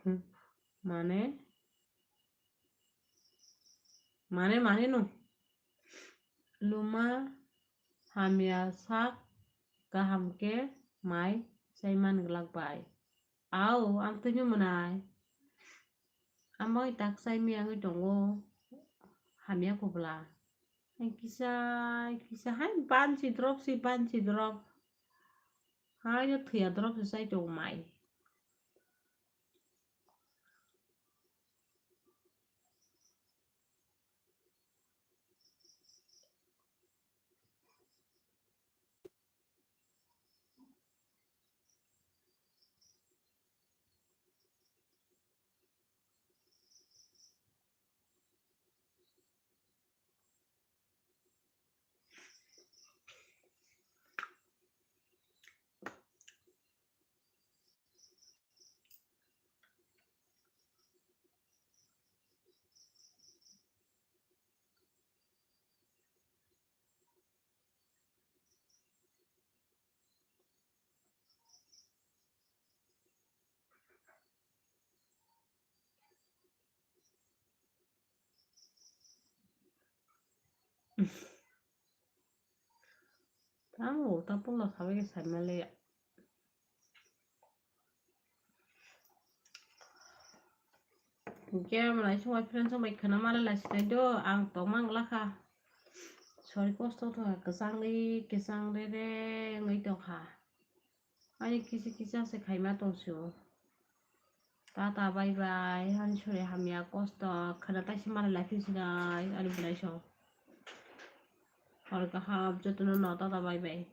Hmm. Mane, mane, mane no. Luma hamya sak kaham khe mai chaiman glak bai. Au, ang tini mwnai. Amoi tak chai mi angwi tongo. Hamya kubla. Ang kisa, kisa hai banchi drop si banchi drop. Hai yo thuya drop si chai tongo mai. Tamo ta pulo sabai ke sai male ya. Hinkhe mwnai songbai friend songbai khwna male lai sinai do, ang tongma wngla kha. Sori kosto tongkha, kwchangwi, kwchang re re wngwi tongkha. Ani kisa kisa se khaima tongsio. Tata bye bye, ani sori hamya kosto, khwna taisi male lai phi sinai, ani bwlai song. Hor kaham jotono no tata bye bye.